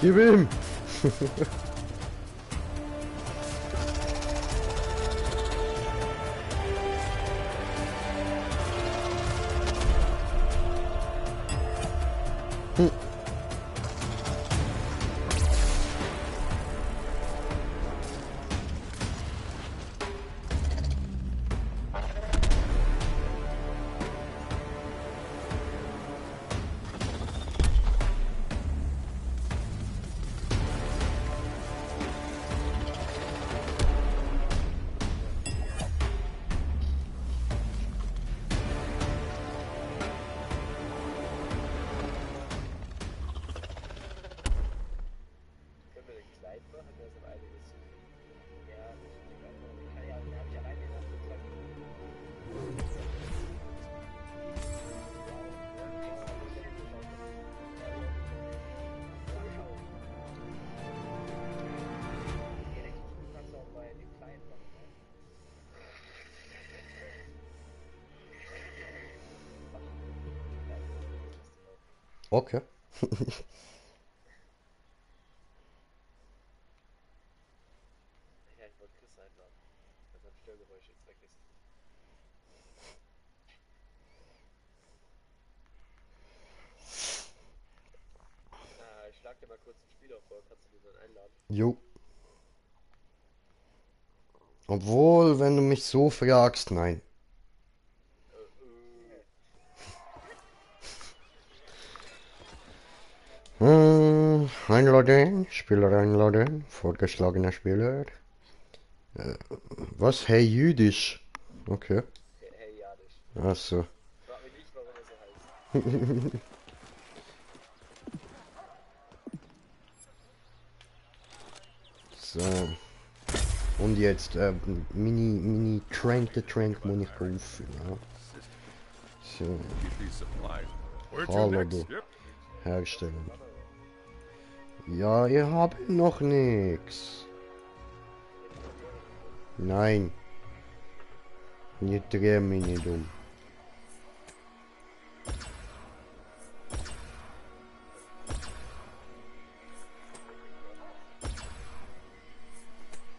Gib ihm! Okay. Ja, ich wollte Chris einladen. Das hat Störgeräusche jetzt vergessen. Ich schlag dir mal kurz ein Spiel auf vor, kannst du den dann einladen? Jo. Obwohl, wenn du mich so fragst, nein. Einladen, Spieler einladen, vorgeschlagener Spieler. Was? Hey Jüdisch? Okay. Hey, Jadisch. Ach so. Frag mich nicht, warum er so heißt. So. Und jetzt, mini Trank, the Trank muss ich auffüllen. Ja. So, Keep these supplies. Where to Hallo next? du. Yep. Herstellen. Ja, ihr habt noch nix. Nein. Ich drehe mich nicht um.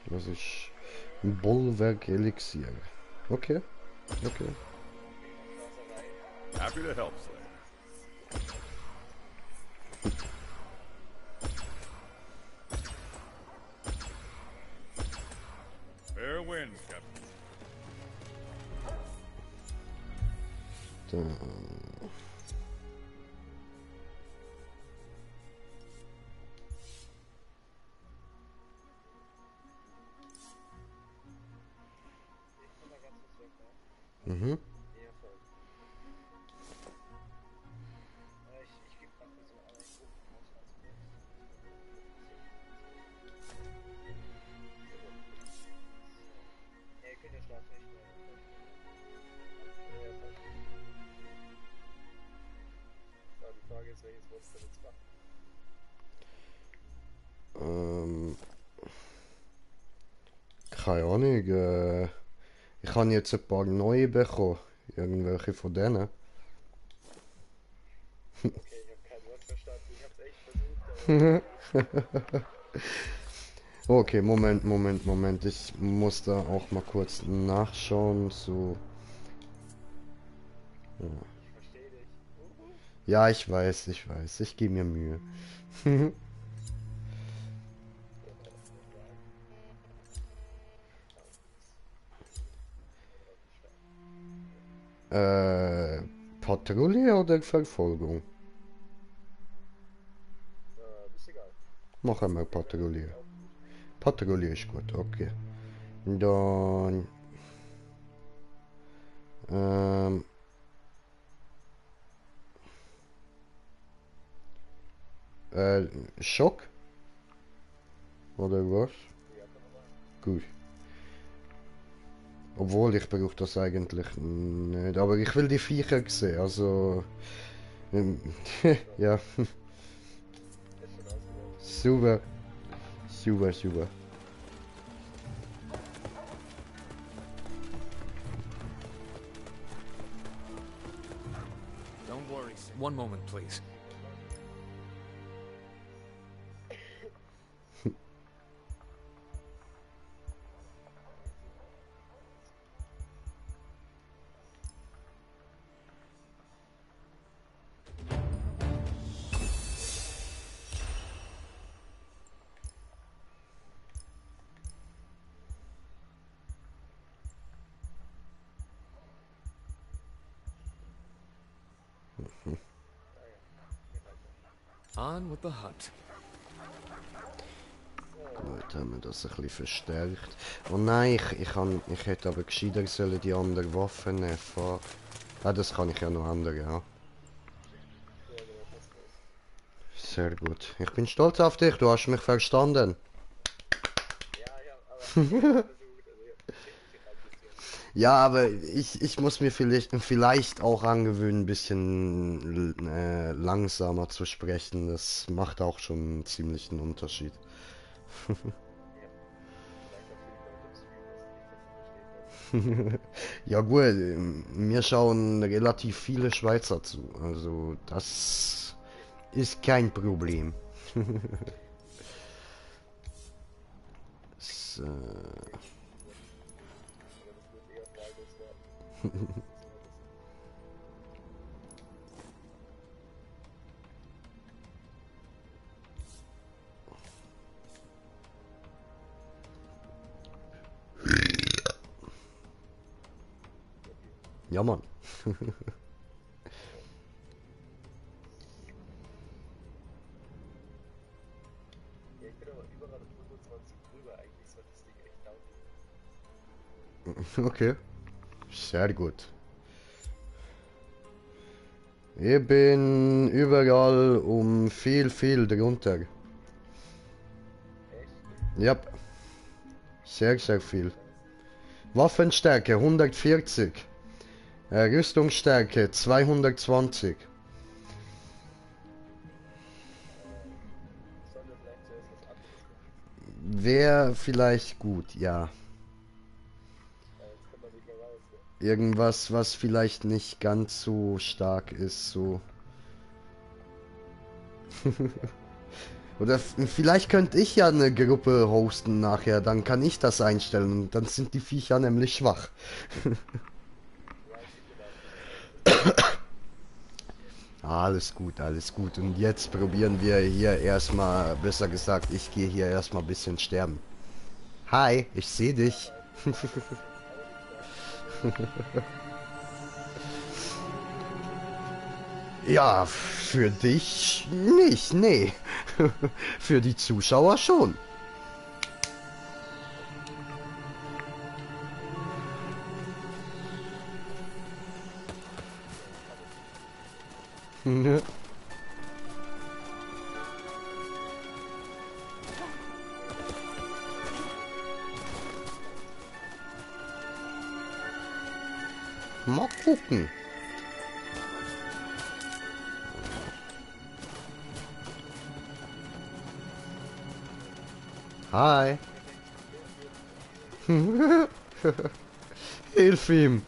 Das ist ein Bollwerk Elixier. Okay. Okay. Happy to help, Slayer. Fair winds, Captain. Da. Mhm. Ich gebe mal so einen Haushaltsplatz. Ja, ihr könnt ja schlafen, ich mehr. Ja, die Frage ist, welches Wort denn jetzt machen? Keine Ahnung. Ich habe jetzt ein paar neue bekommen. Irgendwelche von denen. Okay, ich habe kein Wort verstanden. Ich hab's echt versucht, aber Okay, Moment. Ich muss da auch mal kurz nachschauen. So. ich verstehe dich. Ja, ich weiß. Ich gebe mir Mühe. Patrouille oder Verfolgung? Ist egal. Machen wir Patrouille. Patrouille ist gut, okay. Dann... Schock? Oder was? Gut. Obwohl, ich brauche das eigentlich nicht. Aber ich will die Viecher sehen, also... ja. Super. Super. Don't worry. One moment, please. On with the hunt. Gut, haben wir das ein bisschen verstärkt. Oh nein, ich hätte aber gescheiter sollen die anderen Waffen nehmen. Fuck. Ah, das kann ich ja noch ändern, ja. Sehr gut. Ich bin stolz auf dich, du hast mich verstanden. Ja, aber versucht, also Ja, aber ich muss mir vielleicht auch angewöhnen, ein bisschen langsamer zu sprechen. Das macht auch schon einen ziemlichen Unterschied. Ja gut, mir schauen relativ viele Schweizer zu. Also das ist kein Problem. So. Ja, Mann. Ja, ich bin aber überall 25 drüber, eigentlich sollte das Ding echt laut. Okay. Sehr gut. Ich bin überall um viel drunter. Echt? Yep. Sehr, sehr viel. Waffenstärke 140. Rüstungsstärke 220. Sollen wir vielleicht zuerst was anderes machen? Wäre vielleicht gut, ja. Jetzt kommt man nicht mehr raus. Irgendwas, was vielleicht nicht ganz so stark ist, so. Oder vielleicht könnte ich ja eine Gruppe hosten nachher, dann kann ich das einstellen und dann sind die Viecher nämlich schwach. Alles gut, alles gut. Und jetzt probieren wir hier erstmal, besser gesagt, ich gehe hier erstmal ein bisschen sterben. Hi, ich sehe dich. Ja, für dich nicht, nee. Für die Zuschauer schon. Ne? Mal gucken. Hi. Hilf ihm.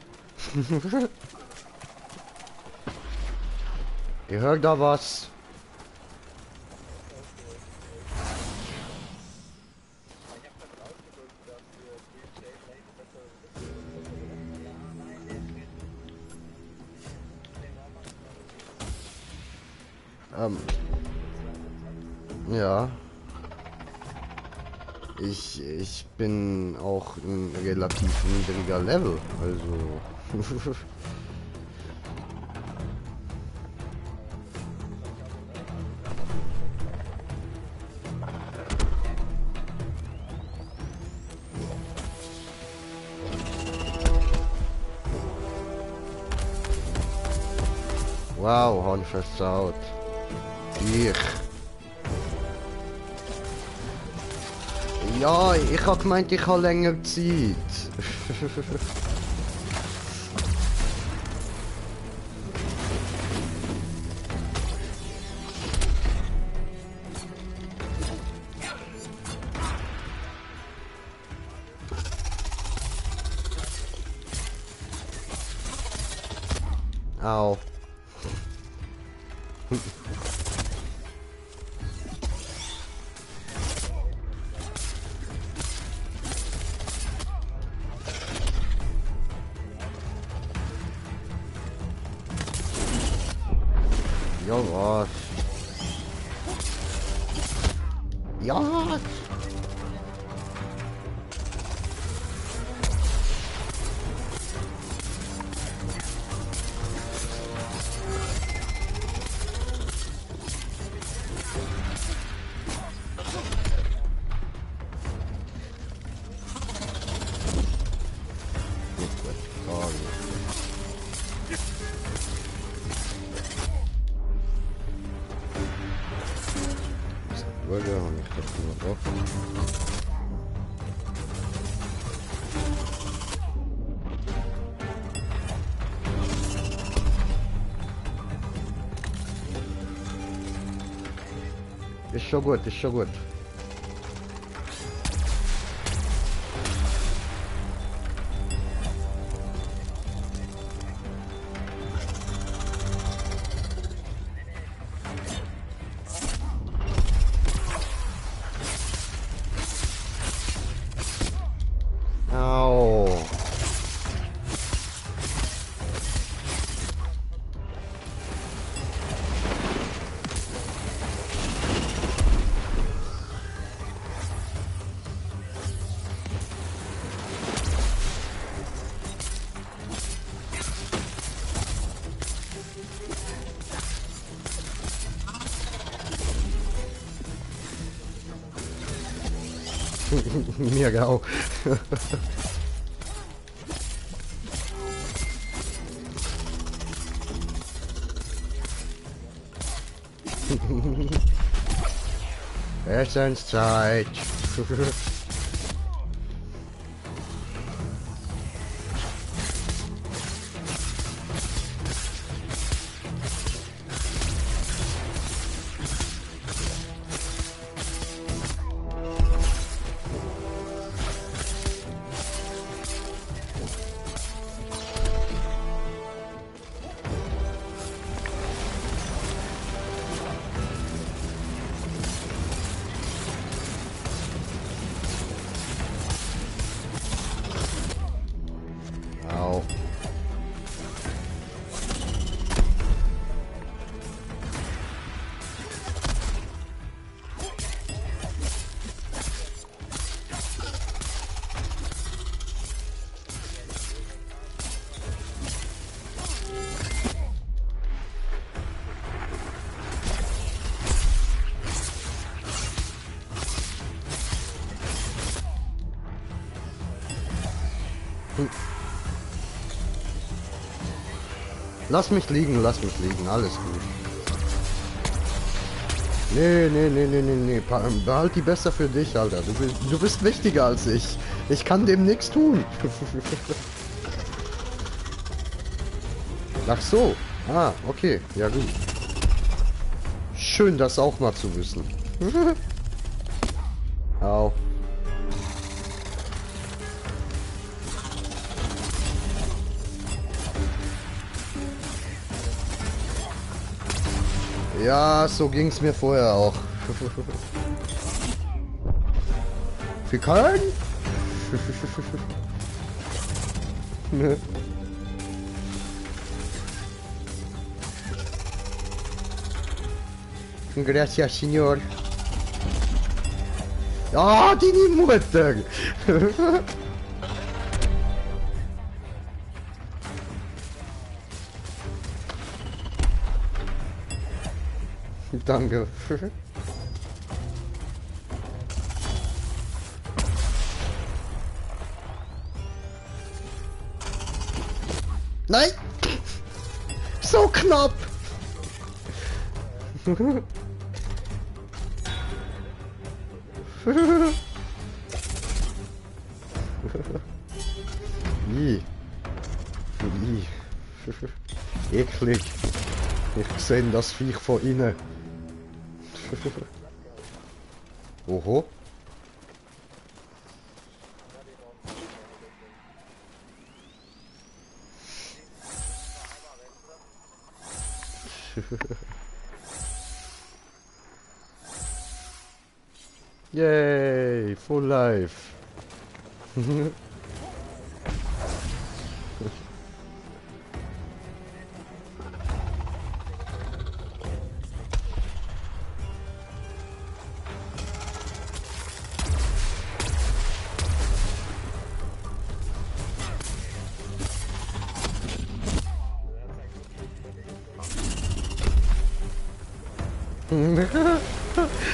Ihr hört da was? Ja. Ich bin auch ein relativ niedriger Level, also. Wow, Horn versaut. Ja, ich hab gemeint, ich habe länger Zeit. Au. Ja, was? Ja. Burger und ich hab nur drauf. Ist schon gut, ist schon gut. Au. Mir auch. Essenszeit. Lass mich liegen, alles gut. Nee, nee, nee, nee, nee, nee. Behalt die besser für dich, Alter. Du bist wichtiger als ich. Ich kann dem nichts tun. Ach so. Ah, okay. Ja gut. Schön, das auch mal zu wissen. Au. Ja, so ging's mir vorher auch. Wir können? Gracias, Signor. Ah, deine Mutter! Danke. Nein! So knapp! Ih. Ih. Eklig. Ich sehe das Viech von innen. Oho. Yay, full life.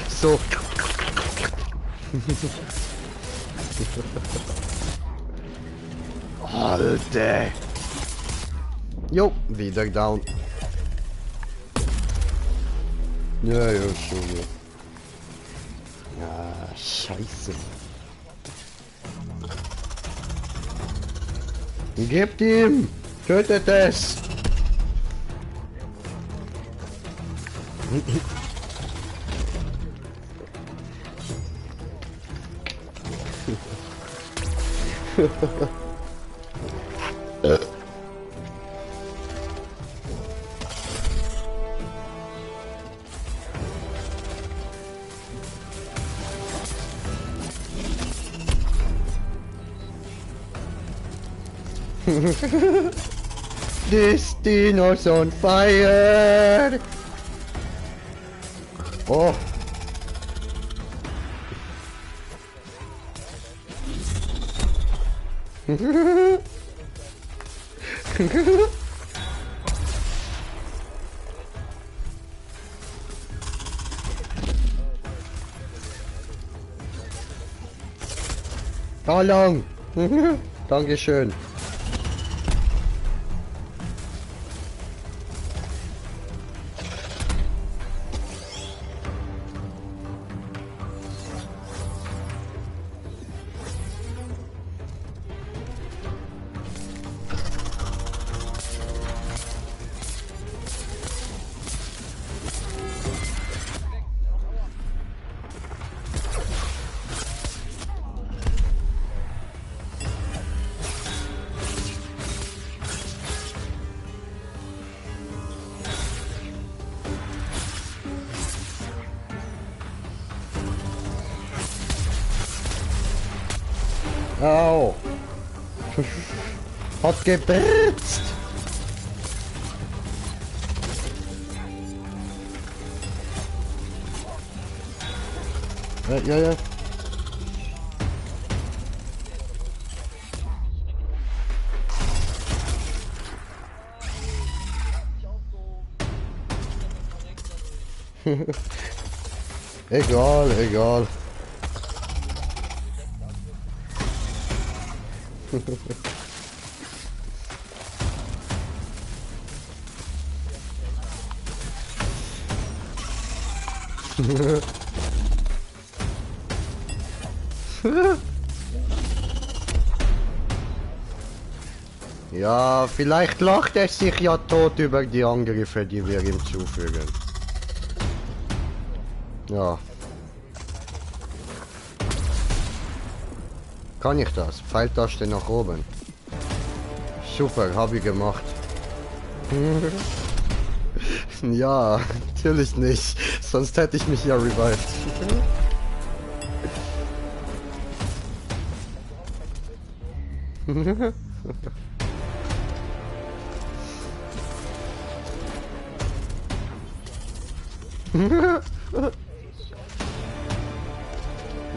So. Alter. Jo, wieder down. Ja, ja, schon. Ja, scheiße. Gebt ihm! Tötet es! This Dino's on fire! Oh! Da lang! Dankeschön. Au! Hat gebritzt! Ja, ja. Egal, egal. Ja, vielleicht lacht er sich ja tot über die Angriffe, die wir ihm zufügen. Ja. Kann ich das? Pfeiltaste nach oben. Super, habe ich gemacht. Ja, natürlich nicht. Sonst hätte ich mich ja revived.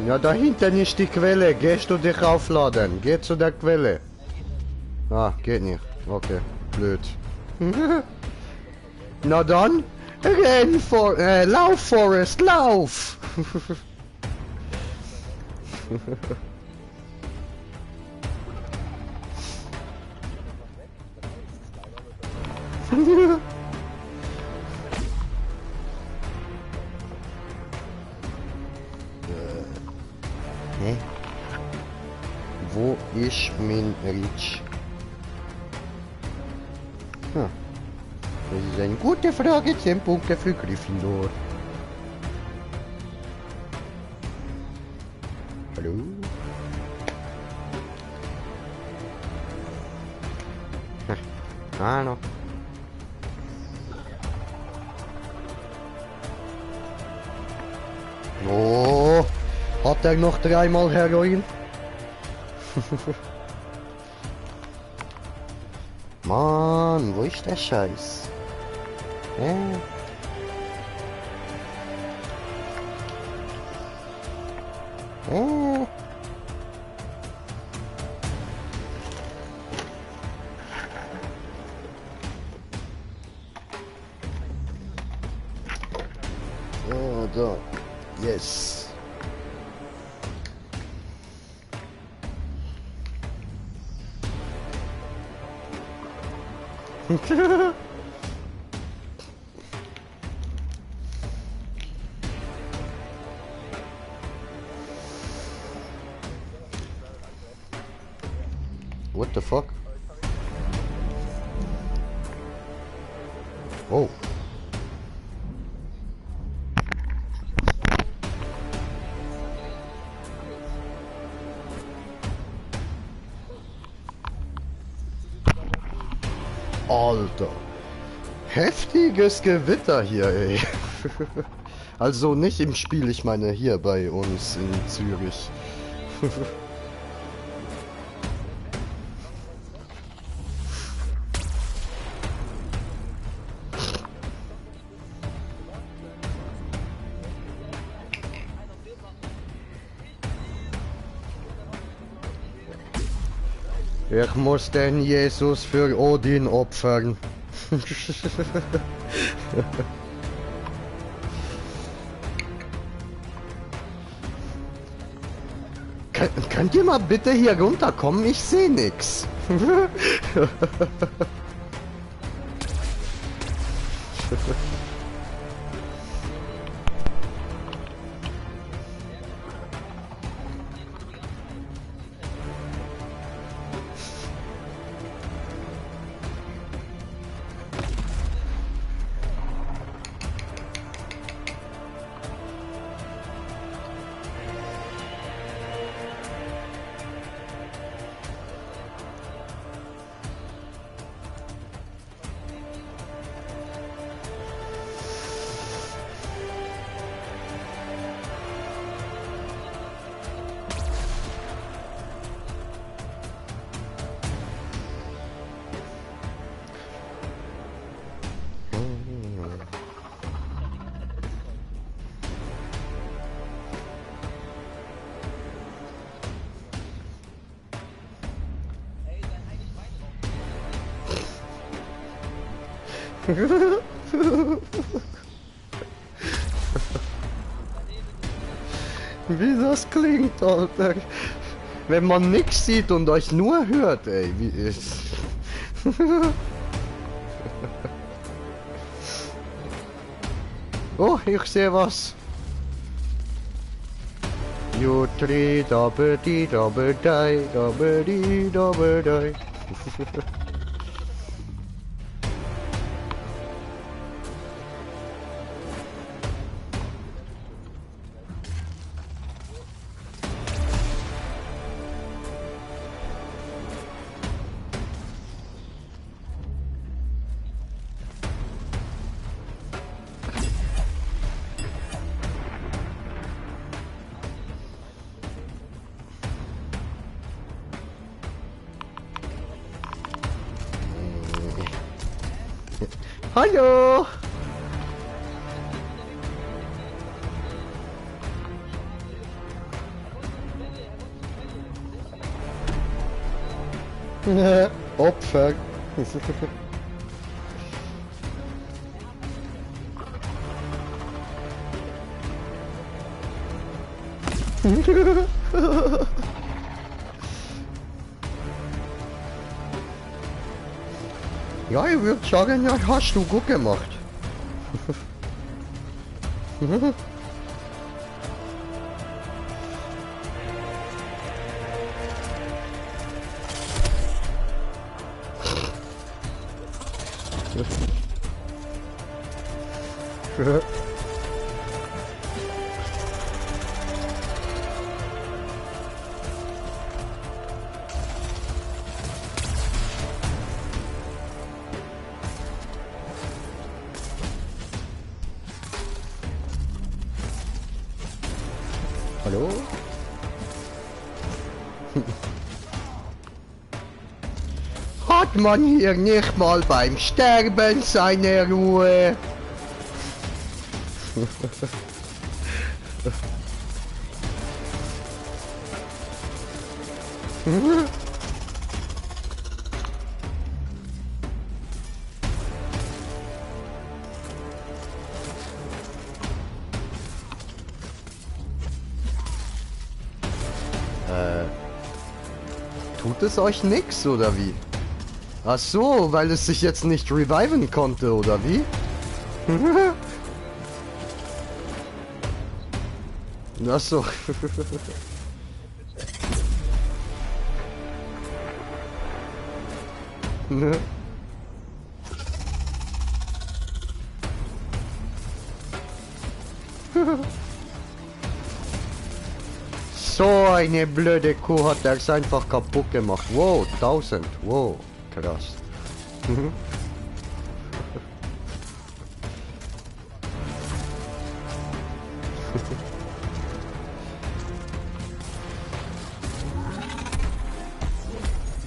Ja, da hinten ist die Quelle. Gehst du dich aufladen? Geh zu der Quelle. Ah, geht nicht. Okay, blöd. Na dann, lauf, Forrest, lauf! Hä? Wo ist mein Reach? Hm. Das ist eine gute Frage, 10 Punkte für Gryffindor. Hallo? Ah, noch. Oh, hat er noch 3-mal Heroin? Mann, wo ist der Scheiß? Hä? Hä? Oh, da. Yes. What the fuck? Oh. Alter. Heftiges Gewitter hier, ey. Also nicht im Spiel, ich meine hier bei uns in Zürich. Ich muss den Jesus für Odin opfern. Könnt ihr mal bitte hier runterkommen? Ich sehe nix. Wie das klingt, Alter. Wenn man nichts sieht und euch nur hört, ey. Wie ist... Oh, ich sehe was. You three double D double die, double D double die. Hallo! Opfer. Ja, ich würde sagen, ja, hast du gut gemacht. Hallo? Hat man hier nicht mal beim Sterben seine Ruhe? Tut es euch nix, oder wie? Ach so, weil es sich jetzt nicht reviven konnte, oder wie? Ach so. Ne? So eine blöde Kuh hat das einfach kaputt gemacht. Wow, 1000. Wow, krass.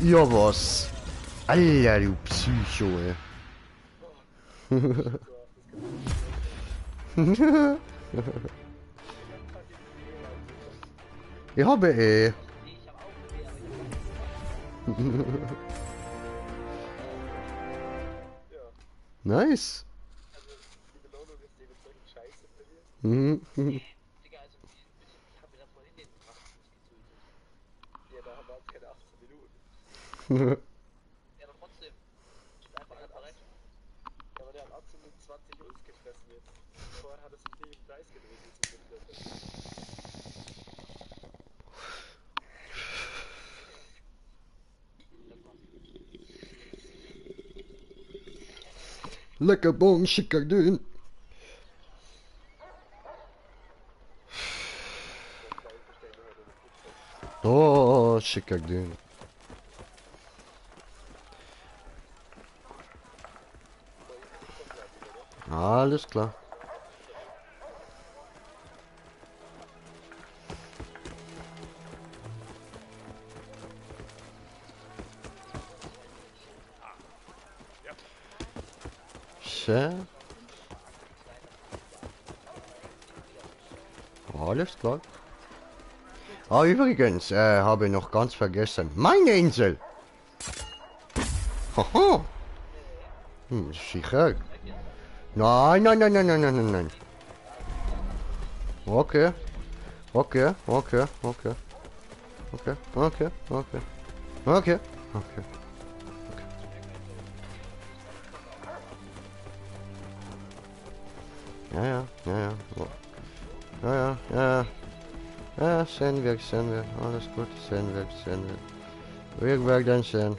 Ja was? Alter, du Psycho, ey. Ich habe eh. Nice. Die Belohnung ist dementsprechend scheiße für dir. Mhm. Digga, also ich hab mir da vorhin den Drachen nicht getötet. Ja, da waren es keine 18 Minuten. Ja, aber trotzdem. Einfach bereit. Ja, aber der hat absolut 20 Ults gefressen jetzt. Vorher hat es sich nicht im Kreis gedreht, wie zum Glück. Lekker bon, schicker dün. Oh, schicker dün. Alles klar. Schön. Alles klar. Ah, übrigens, habe ich noch ganz vergessen. Meine Insel! Haha! Sicher. Nein, nein, nein, nein, nein, nein, nein, nein. Okay. Okay, okay, okay. Okay, okay, okay. Okay, okay. Ja, ja, ja, ja. Ja, ja, ja. Ah, schön weg, alles gut, schön weg. Wir werden schön.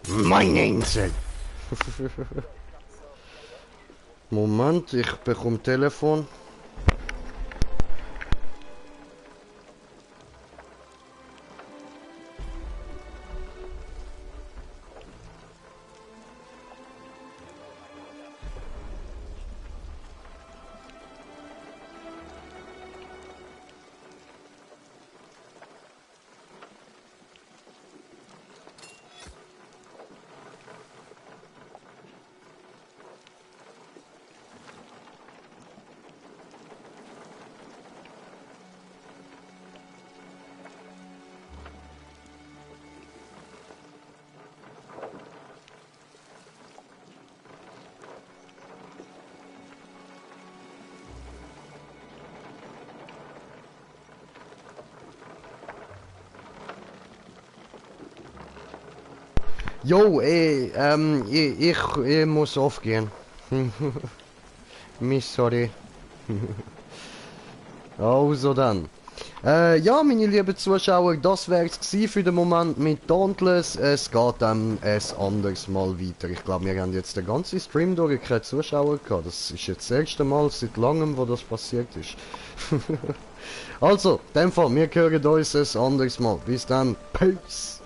Meine Insel! Moment, ich bekomme Telefon. Jo, ich muss aufgehen. Miss, sorry. Also dann. Ja, meine lieben Zuschauer, das wäre es für den Moment mit Dauntless. Es geht dann ein anderes Mal weiter. Ich glaube, wir haben jetzt den ganzen Stream durch keine Zuschauer gehabt. Das ist jetzt das erste Mal seit langem, wo das passiert ist. Also, in dem Fall, wir hören uns ein anderes Mal. Bis dann. Peace.